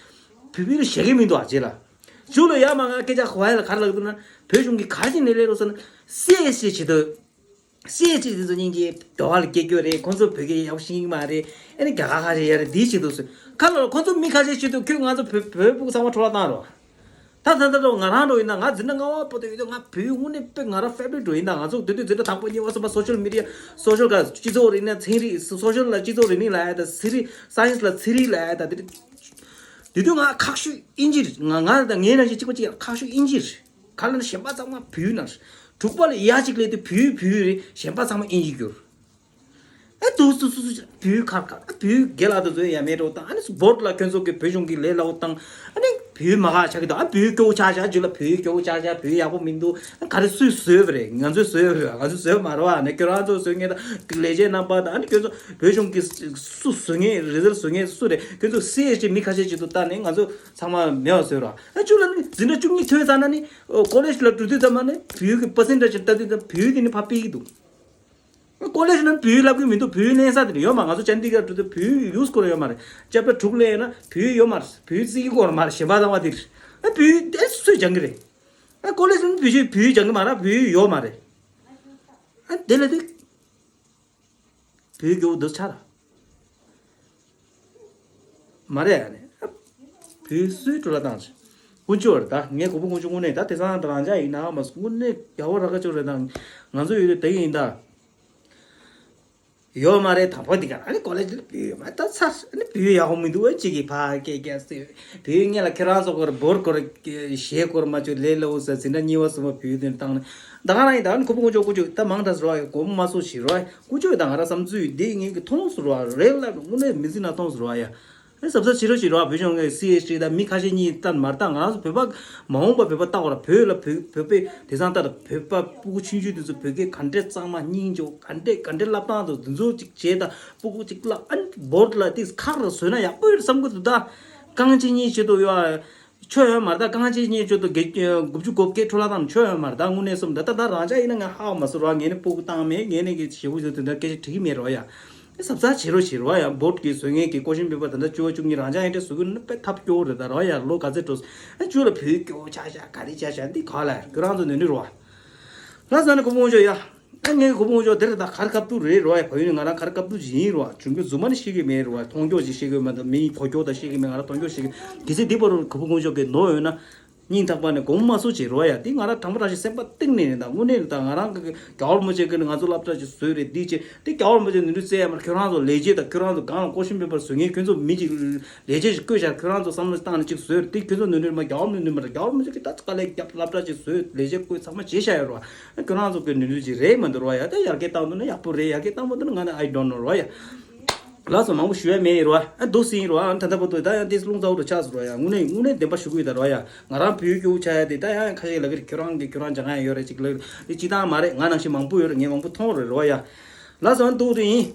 བོད་བོད་ལ་ཤེས་ཀྱི་མི་འདུག་ཨ་ཅེ་ལ། ཇུ་ལ་ཡ་མ་ང་སྐད་ཆ་གོ་ཡ་ལ་ག་རེ་ལབ་འདུག་ན་བོད་གཞུང་གིས་ག་རེ་བྱས་ནས་ལས་སླ་པོ་བཟོ་ན་སེ་ཤེས་བྱེད་དུ། སེ་ཅིག་དེ་ཚོ་སྙིང་རྗེ་དོ་བ་ལ་སྐྱེ་རྒྱུ་རེད་ཁོང་ཚོ་བོད་སྐད་ཡག་པོ་ཤེས་ཀྱི་མ་རེད་ཨ་ནི་རྒྱ་གར་ཁ་ཤས་ཡ་རེད་འདི་བྱེད་དུ་སོ་ཁ་ལོ་ཁོང་ཚོ་མི་ཁ་ཤས་བྱེད་དུ་ཁྱོད་ང་ཚོ་བོད་བོད་ཕྲུ་གུ་ཚང་མ་འཕྲོ་བརླག་བཏང་རོགས། ད་ད་ད་ད་ང་རང་འགྲོ་ཡིན་ན་ང་འཛིན་གྲྭ་ལྔ་པ་བར་དུ་ཡོད་དུས་ང་བོད་དངོས་གནས་དཔེ་ང་རང་ཕེ་བ་རི་ཊི་འགྲོ་ཡིན་ད་ང་ཚོ་དེ་དུས་འཛིན་གྲྭ་དང་པོ་གཉིས་པ་གསུམ་པ་སོ་ཤལ་མི་ཌི་ཡ་སོ་ཤལ་ག་སྤྱི་ཚོགས་རིག་གནས་ཚན་རིག་སོ་ཤལ་ལ་སྤྱི་ཚོགས་རིག་གནས་ལ་ཡ་ད་ཚན་རིག་སའེན་སི་ལ་ཚན་རིག་ལ་ཡ་ད་དེ་དེ་དུས་ང་ཁག་ཤོས་ཨིན་ཇི་རེད་ང་ང་ད་ངའི་ནང་བཞིན་གཅིག་པ་གཅིག་ཁག་ཤོས་ཨིན་ཇི་རེད་ག་ལ་ན་གཞན་པ་ཚང་མ་བོད་ནང་རེད། དྲུག་པ་ལ་ཡ་གཅིག་སླེབས་དུས་བོད་བོད་རེད་གཞན་པ་ཚང་མ་ཨིན་ཇི་གྱུར། ཨ་དུ་སུ་སུ་སུ་བོད་ཁ་ཁ་ཨ་བོད་རྒྱལ་ལ་དུ་ཚོད་ཡ་མེད་འགྲོ་དང་ཨ་ནི་སུ་བོར་ལ་ཁྱོད་ཚོ་གི་བོད་གཞུང་གི་ལས་སླ་པོ་བཏང་ཨ་ནི་བོད་མ་ཁ་ཆག་གི་དང་ཨ་བོད་སྐྱོ་བོ་ཆག་ཆག་ཇུ་ལ་བོད་སྐྱོ་བོ་ཆག་ཆག་བོད་ཡག་པོ་མི་འདུག་ཨ་ག་རེ་སུས་བཟོས་པ་རེད་ང་ཚོས་བཟོས་པ་རེད་ང་ཚོས་བཟོས་མ་རེད་བ་ནི་ཁྱོད་རང་ཚོ་བཟོས་ངེས་དང་ལས་བྱེད་རྣམ་པ་དང་ཨ་ནི་ཁྱོད་ཚོ་བོད་གཞུང་གི་སུ་བཟོས་ངེས་རེ་ཟེར་བཟོས་ངེས་སུ་རེད་ཁྱོད་ཚོ་སེ་ཡེ་ཅེ་མི་ཁ་ཤས་ཅིག་ཏུ་བལྟ་ནས་ང་ཚོ་ཚང་མ་མེད་པ་བཟོས་རོགས་ཨ་ཇུ་ལ་ནི་འཛིན་གྲྭ་བཅུ་གཉིས་ཐོན་ཚར་ན་ནི་ཀོ་ལེཇ་ལ་འགྲོ་དུས་ཙམ་པ་ནི་བོད་ཀྱི་པར་སེན་ཊེཇ་ལྟ་དུས་ཙམ་བོད་ཀྱི་ནི་ཕར་སྤེལ་གི་འདུག་ཀོ་ལེཇ་ནང་བོད་ཡིག་བསླབ་ཀྱི་མི་འདུག་བོད་ཡིག་ལེན་ས་དེ་ཡོད་མ་ང་ཚོ་ཅན་དི་གར་འགྲོ་དུས་བོད་ཡིག་ཡུས་སྐོར་ཡོད་མ་རེད། ཅེབ་ཊར་དྲུག་ལེན་ན་བོད་ཡིག་ཡོད་མ་རེད། བོད་ཡིག་རྩིས་ཀྱི་སྐོར་མ་རེད། གཞན་པ་ཚང་མ་དེ་རེད། ཨ་བོད་ཡིག་དེ་སུས་སྦྱང་གི་རེད། ཨ་ཀོ་ལེཇ་ནང་བོད་ཡིག་བོད་ཡིག་སྦྱང་གི་མ་རེད། བོད་ཡིག་ཡོད་མ་རེད། ཨ་དེ་ལ་དེ་བོད་ཡིག་སྐྱོ་བོ་འདི་ཆ་ར། མ་རེད་ཨ་ནི། བོད་སུའི་འཕྲོ་བརླག་བཏང་ཆེ། དཀོན་མཆོག་རེད་ད་ངས་གོ་བོ་དཀོན་མཆོག་དངོས་གནས་ད་དེ་སང་ད་རང་ཅག་ཡིན་ན་མ་དངོས་གནས་རྒྱལ་བ་ར་ཁ་ཆོ་རེད་ད་ང་ཚོ་ཡོད་དེ་ད་ཡིན་ད། ཡོད་མ་རེད་དང་པོ་འདི་ག་ཨ་ནི་ཀོ་ལེཇ་ལ་བུ་ཡོད་མ་ད་ཚར་ཨ་ནི་བུ་ཡག་པོ་མི་འདུག་ཨ་ཅིག་གིས་ཕ་སྐད་རྒྱག་སྲིད་བུ་ངས་ལ་ཁྱེད་རང་ཚོ་གོར་བོར་གོར་ཞེས་གོར་མ་བཅུག་ལས་ལ་འུ་ས་འཛིན་གྲྭ་གཉིས་པ་གསུམ་པ་བུ་དེ་བཏང་ནས་ད་ག་རང་ཡིན་ད་ཨ་ནི་ཁོ་བོ་དཀོན་མཆོག་དཀོན་མཆོག་ད་མང་དྲགས་རོགས་ཡ་གོམ་མ་སོ་ཞིག་རོགས་ཡ་དཀོན་མཆོག་ད་ང་ར་བསམ་ཚུལ་འདི་ངས་ཀྱི་མཐོང་སུ་རོགས་རེད་ལ་དངོས་གནས་མི་འཛིན་ན་མཐོང་སུ་རོགས་ཡ། ཨེ་གཟབ་གཟབ་བྱེད་རོགས་བྱེད་རོགས། བོད་གཞུང་གི་སི་ཨེཆ་ཌི་དང་མི་ཁ་ཤས་གཉིས་ལྟ་མ་ལྟ། ང་རང་ཚོ་བོད་པ་མ་འོངས་པ་བོད་པ་ལྟ་བར་བོད་ལ་བོད་བོད་པའི་དེང་སང་ལྟ་དང་བོད་པ་སྤུ་གུ་ཆུང་ཆུང་དེ་ཚོ་བོད་སྐད་ག་འདྲས་གཙང་མ་སྙིང་རྗེ་ག་འདྲས་ག་འདྲས་ལབ་སྟངས་དང་དེ་ཚོ་ཅིག་བྱས་དང་སྤུ་གུ་ཅིག་ལ་ཨན་བོར་ལ་ཏིག་ཁག་ལ་བཟོས་ན་ཡག་པོ་ཡོད་བསམ་གི་འདུག་ད་རྐང་གཅིག་གཉིས་བྱེད་དུ་ཡོད་ཨ། ཆོ་ཡོད་མ་རེད། ད་རྐང་གཅིག་གཉིས་བྱེད་དུ་དགེ་དགུ་བཅུ་གོ་བརྒྱད་འཕྲོ་བརླག་བཏང་ཆོ་ཡོད་མ་རེད། ད་དངོས་གནས་སོམ་ད་ད་ད་རང་ཅག་ཡིན་ན་ང་ཧ་བ་མ་སོ་ར། ངས་ནི་སྤུ་གུ་བཏང་མེད། ངས་ནི་གི་ཞེ་བོ་བྱེད་དུ་ད་སྐད་ཆ་དྲིས་མེད་རོ་ཡ། གཟབ་གཟབ་བྱེད་རོགས་བྱེད་རོགས་ཡ། བོད་ཀྱི་བཟོ་མཁན་གྱི་ཀོ་ཤིན་པེ་པར་ད་ལྟ་བཅུ་པ་བཅུ་གཉིས་རང་ཅག་ཡིན་དྲན་བཟོ་གི་ནི་དཔེ་ཐབས་སྐྱོ་བོ་རེད་ད་རོགས་ཡ། ལོ་ག་ཚོད་འགྲོ་ཨ་བཅུ་ལ་བོད་སྐྱོ་བོ་ཆགས་ཤག་ག་རེ་ཆགས་ཤག་འདི་ག་ལ་ཁྱོད་རང་ཚོ་ནོར་འཁྲུལ་རོགས། ལ་ཟ་ནི་གོ་བོང་ཅོ་ཡ། ཨ་ངའི་གོ་བོང་ཅོ་དེར་ད་གར་སྐབས་དུ་རེད་རོགས་ཡ། བ་ཡུན་ནི་ང་རང་གར་སྐབས་དུ་ཡིན་རོགས། ཆུང་ཆུང་རྫུན་མ་ནི་ཤེས་གི་མེད་རོགས། མཐོང་རྒྱོ་ཞིག་ཤེས་གི་མེད། ད་མི་གོ་རྒྱོ་ད་ཤེས་གི་མེད། ང་རང་མཐོང་རྒྱོ་ཤེས་གི་གལ་སྲིད་འདི་བར་རུ་གོ་བོང་ཅོ་གི་ནོར་ཡོད་ན། སྙིང་ཐག་པ་ནས་དགོངས་མ་སོ་བྱེད་རོགས་ཡ། འདི་ང་རང་དྲང་པོ་དྲང་ཞིག་སེམས་པ་གཏིང་ནས་ནས་ད་དངོས་གནས་ད་ང་རང་གི་རྒྱལ་བ་རིན་པོ་ཆེ་གི་ནི་ང་ཚོ་སློབ་གྲྭ་ཞིག་བཟོས་རེད་འདི་བྱེད་དེ། རྒྱལ་བ་རིན་པོ་ཆེ་ནི་འདུག་ཟེར་ཡ་མར་ཁྱོད་རང་ཚོ་ལས་བྱེད་དང་ཁྱོད་རང་ཚོ་སྒང་ལ་ཀོ་ཤིན་པེ་པར་བཟོ་མཁན་ཁྱོད་ཚོ་མི་ཅིག་ལས་བྱེད་ཞིག་བསྐོས་བཞག་ཁྱོད་རང་ཚོ་བསམ་བློ་བཏང་ནས་ཅིག་བཟོས་རེད་དེ། ཁྱོད་ཚོ་ནི་འདུག་མ་རྒྱལ་བ་རིན་པོ་ཆེ་ད་ཚ་ལས་རྒྱབ་སློབ་གྲྭ་ཅིག་བཟོས་ལས་བྱེད་བསྐོས་ཚང་མ་བྱེད་བཞག་ཡོད་རོགས། ཁྱོད་རང་ཚོ་གི་ནི་འདུག་ཅིག་རེད་མ་འདུག་རོགས་ཡ། ད་ཡར་རྒྱས་བཏང་འདུག་ན་ཡག་པོ་རེད། ཡར་རྒྱས་བཏང་མ་འདུག་ན་ང་ནི་I don't know་རོགས་ཡ། ལགས་སོ། མང་པོ་ཞུ་ཡ་མེད་རོ། ཨ་འདུག་སེ་ཡིན་རོ། ཨ་ད་ལྟ་བར་དུ་ད་ཡང་ཏིས་རླུང་ཚ་བོ་རུ་ཆགས་སོང་རོ་ཡ། དངོས་གནས་དངོས་གནས་བདེན་པ་ཞུ་གི་ཡོད་ད་རོ་ཡ། ང་རང་བོད་ཡིག་སྐྱོ་བོ་ཆགས་ཡ་དེ་ད་ཡང་ཁ་ཤས་ལ་གི་ཁྱོད་རང་གི་ཁྱོད་རང་སྦྱང་ཡ་ཡོད་རེད་ཅིག་ལ་དེ་སྤྱི་བཏང་མ་རེད། ང་ནང་བཞིན་མང་པོ་ཡོད་རེད། ངས་མང་པོ་མཐོང་རེད་རོ་ཡ། ལགས་སོ། ཨ་འདུག་རེད་ཡིན།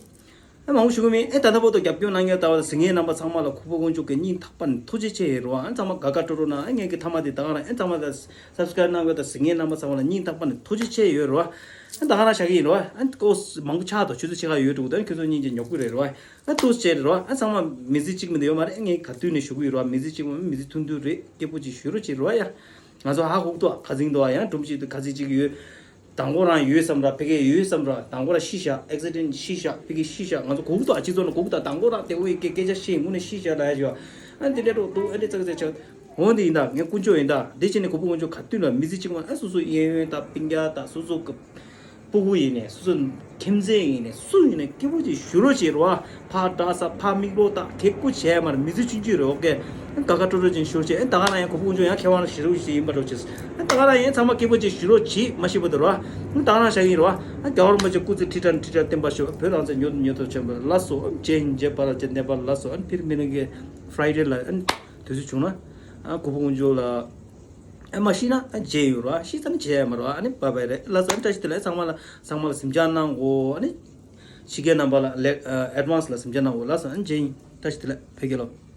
ཨ་མང་པོ་ཞུ་གི་མིན། ཨེ་ད་ལྟ་བར་དུ་རྒྱབ་སྐྱོར་གནང་མཁན་ལྟ་བ་དང་གཟིགས་མཁན་རྣམ་པ་ཚང་མ་ལ་ཁུ་བོ་དཀོན་མཆོག་གི་སྙིང་ཐག་པ་ནས་ཐུགས་རྗེ་ཆེ་ཡོད་རོ། ཨ་ཚང་མ་དགའ་དགའ་སྤྲོ་སྤྲོ་གནང་། ཨ་ངས་གི་ཐ་མ་དེ་ད་ག་རང་ཨེ་ཚང་མ་ལ་སབ་སི་ཀ་རབ་གནང་མཁན་དང་གཟིགས་མཁན་རྣམ་པ་ཚང་མ་ལ་སྙིང་ཐག་པ་ནས་ཐུགས་རྗེ་ཆེ་ཡོད་རོ། ཨ་ད་ག་རང་བཞག་གི་ཡིན་རོ། ཨ་ཀོ་མང་པོ་ཆགས་དང་ཆུ་ཚོད་ཕྱེད་ཀ་ཡོད་འདུག་ད་ཁྱོད་ཚོ་གཉིས་ཀྱི་ཉོག་པོ་རེད་རོ། ཨ་ཏུས་བྱས་རོ། ཨ་ཚང་མ་མི་ཚེ་གཅིག་མིན་དུ་ཡོད་མ་རེད། ངས་ག་དུས་ནས་ཞུ་གི་ཡོད་རོ། མི་ཚེ་གཅིག་མ་མི་ཚེ་ཐུང་ཐུང་རེད། སྐྱིད་པོ་ཅིག་ཞུ་རོགས་བྱེད་རོ་ཡ། ང་ཚོ་ཧ་གོ་གི་འདུག་ཁ་ཚིག་འདུག་ཡང་སྒྲུང་ཞིག་ཏུ་ཁ་ཚིག་ཅིག་ཡོད། དང་པོ་རང་ཡོད་བསམ་ར། ཕ་གི་ཡོད་བསམ་ར། དང་པོ་ར་ཤི་ཤ་ཨེག་སི་ཌེན་ཤི་ཤ་ཕ་གི་ཤི་ཤ་ང་ཚོ་གོ་གི་འདུག་ཨ་སྤྱི་ཚོགས་ནང་གོ་གི་འདུག་དང་པོ་རང་དེ་འོ་ཡི་སྐད་སྐད་ཆ་བཤད་དངོས་གནས་ཤི་ཤ་ལ་ཡ་ཞུ་བ། ཨ་འདི་འདྲ་འགྲོ་འདུག་ཨ་འདྲ་ཙག་ཙག་ཆགས། འོ་འདི་ཡིན་ད། ངས་དཀོན་མཆོག་ཡིན་ད། འདི་བྱས་ནས་གོ་བོ་དཀོན་མཆོག་ག་དུས་ལ་མི་ཚེ་གཅིག་མ་ཨ་སོ་སོ་གཡས་གཡོན་དང་སྤུན་ཀྱག་དང་སོ་སོ་གི་སྤུ་གུ་ཡིན་ནས་སོ་སོ་ཁྱིམ་མཚེས་ཡིན་ནས་སུ་ཡིན་ནས་སྐྱིད་པོ་ཅིག་ཞུ་རོགས་བྱེད་རོགས། ཕར་འདྲ་ས་ཕར་མིག་ལོག་ད་གེ་ཀུ་བྱས་མར་མི་ཚེ་ཆུང་ཆུང་རེད། ཨོ་ཀེ། ག་ག་སྤྲོ་སྤྲོ་ཅན་ཞུ་རོགས་བྱེད། ཨེ་ད་ག་ན་ཡང་གོ་བོ་དཀོན་མཆོག་ཡང་མཁས་དབང་ཞེ་རུ་ཞིག་ཡིན་པ་འགྲོ་ཆེ། ཨེ་ད་ག་ན་ཡང་ཚང་མ་སྐྱིད་པོ་ཅིག་ཞུ་རོགས་བྱེད་མ་ཤེས་པ་དུ་རོགས། ཨེ་ད་ག་ན་བཞག་ཡིན་རོགས། ཨེ་རྒྱལ་བ་རིན་པོ་ཆེ་སྐུ་ཚེ་ཁྲི་ཕྲག་ཁྲི་ཕྲག་བརྟན་པར་ཤོག་བོད་རང་བཙན་མྱུར་དུ་མྱུར་དུ་བྱོན་པར་ལགས་སོ། ཨེ་རྗེས་ཡིན་རྗེས་པར་ལ་བྱེད་གནས་པར་ལགས་སོ། ཨེ་ཕིར་མི་ལིང་གི་ཕ་རའི་ཌེ་ལ་ཨེ་དུས་ཚོད་བྱུང་ན་ཨེ་གོ་བོ་དཀོན་མཆོག་ལ། ཨ་མ་ཤི་ན་ཨ་བརྗེད་ཡོད་རོ། ཨ་ཤི་ཙམ་བརྗེད་ཡ་མ་རོ། ཨ་ནི་བ་བའི་རེད་ལ་ཙམ་བཀྲ་ཤིས་བདེ་ལེགས། ཚང་མ་ལ་ཚང་མ་ལ་གཟིམ་འཇག་གནང་གོ་ཨ་ནི་ཕྱི་རྒྱལ་རྣམ་པ་ལ་ལེགས་ཨ་ཨེ་ཌ་ཝན་སི་ལ་གཟིམ་འཇག་གནང་གོ་ལ་ཙམ་ཨ་ནི་བརྗེད་ཡིན། བཀྲ་ཤིས་བདེ་ལེགས། ཕེབས་རྒྱལ་ལོ།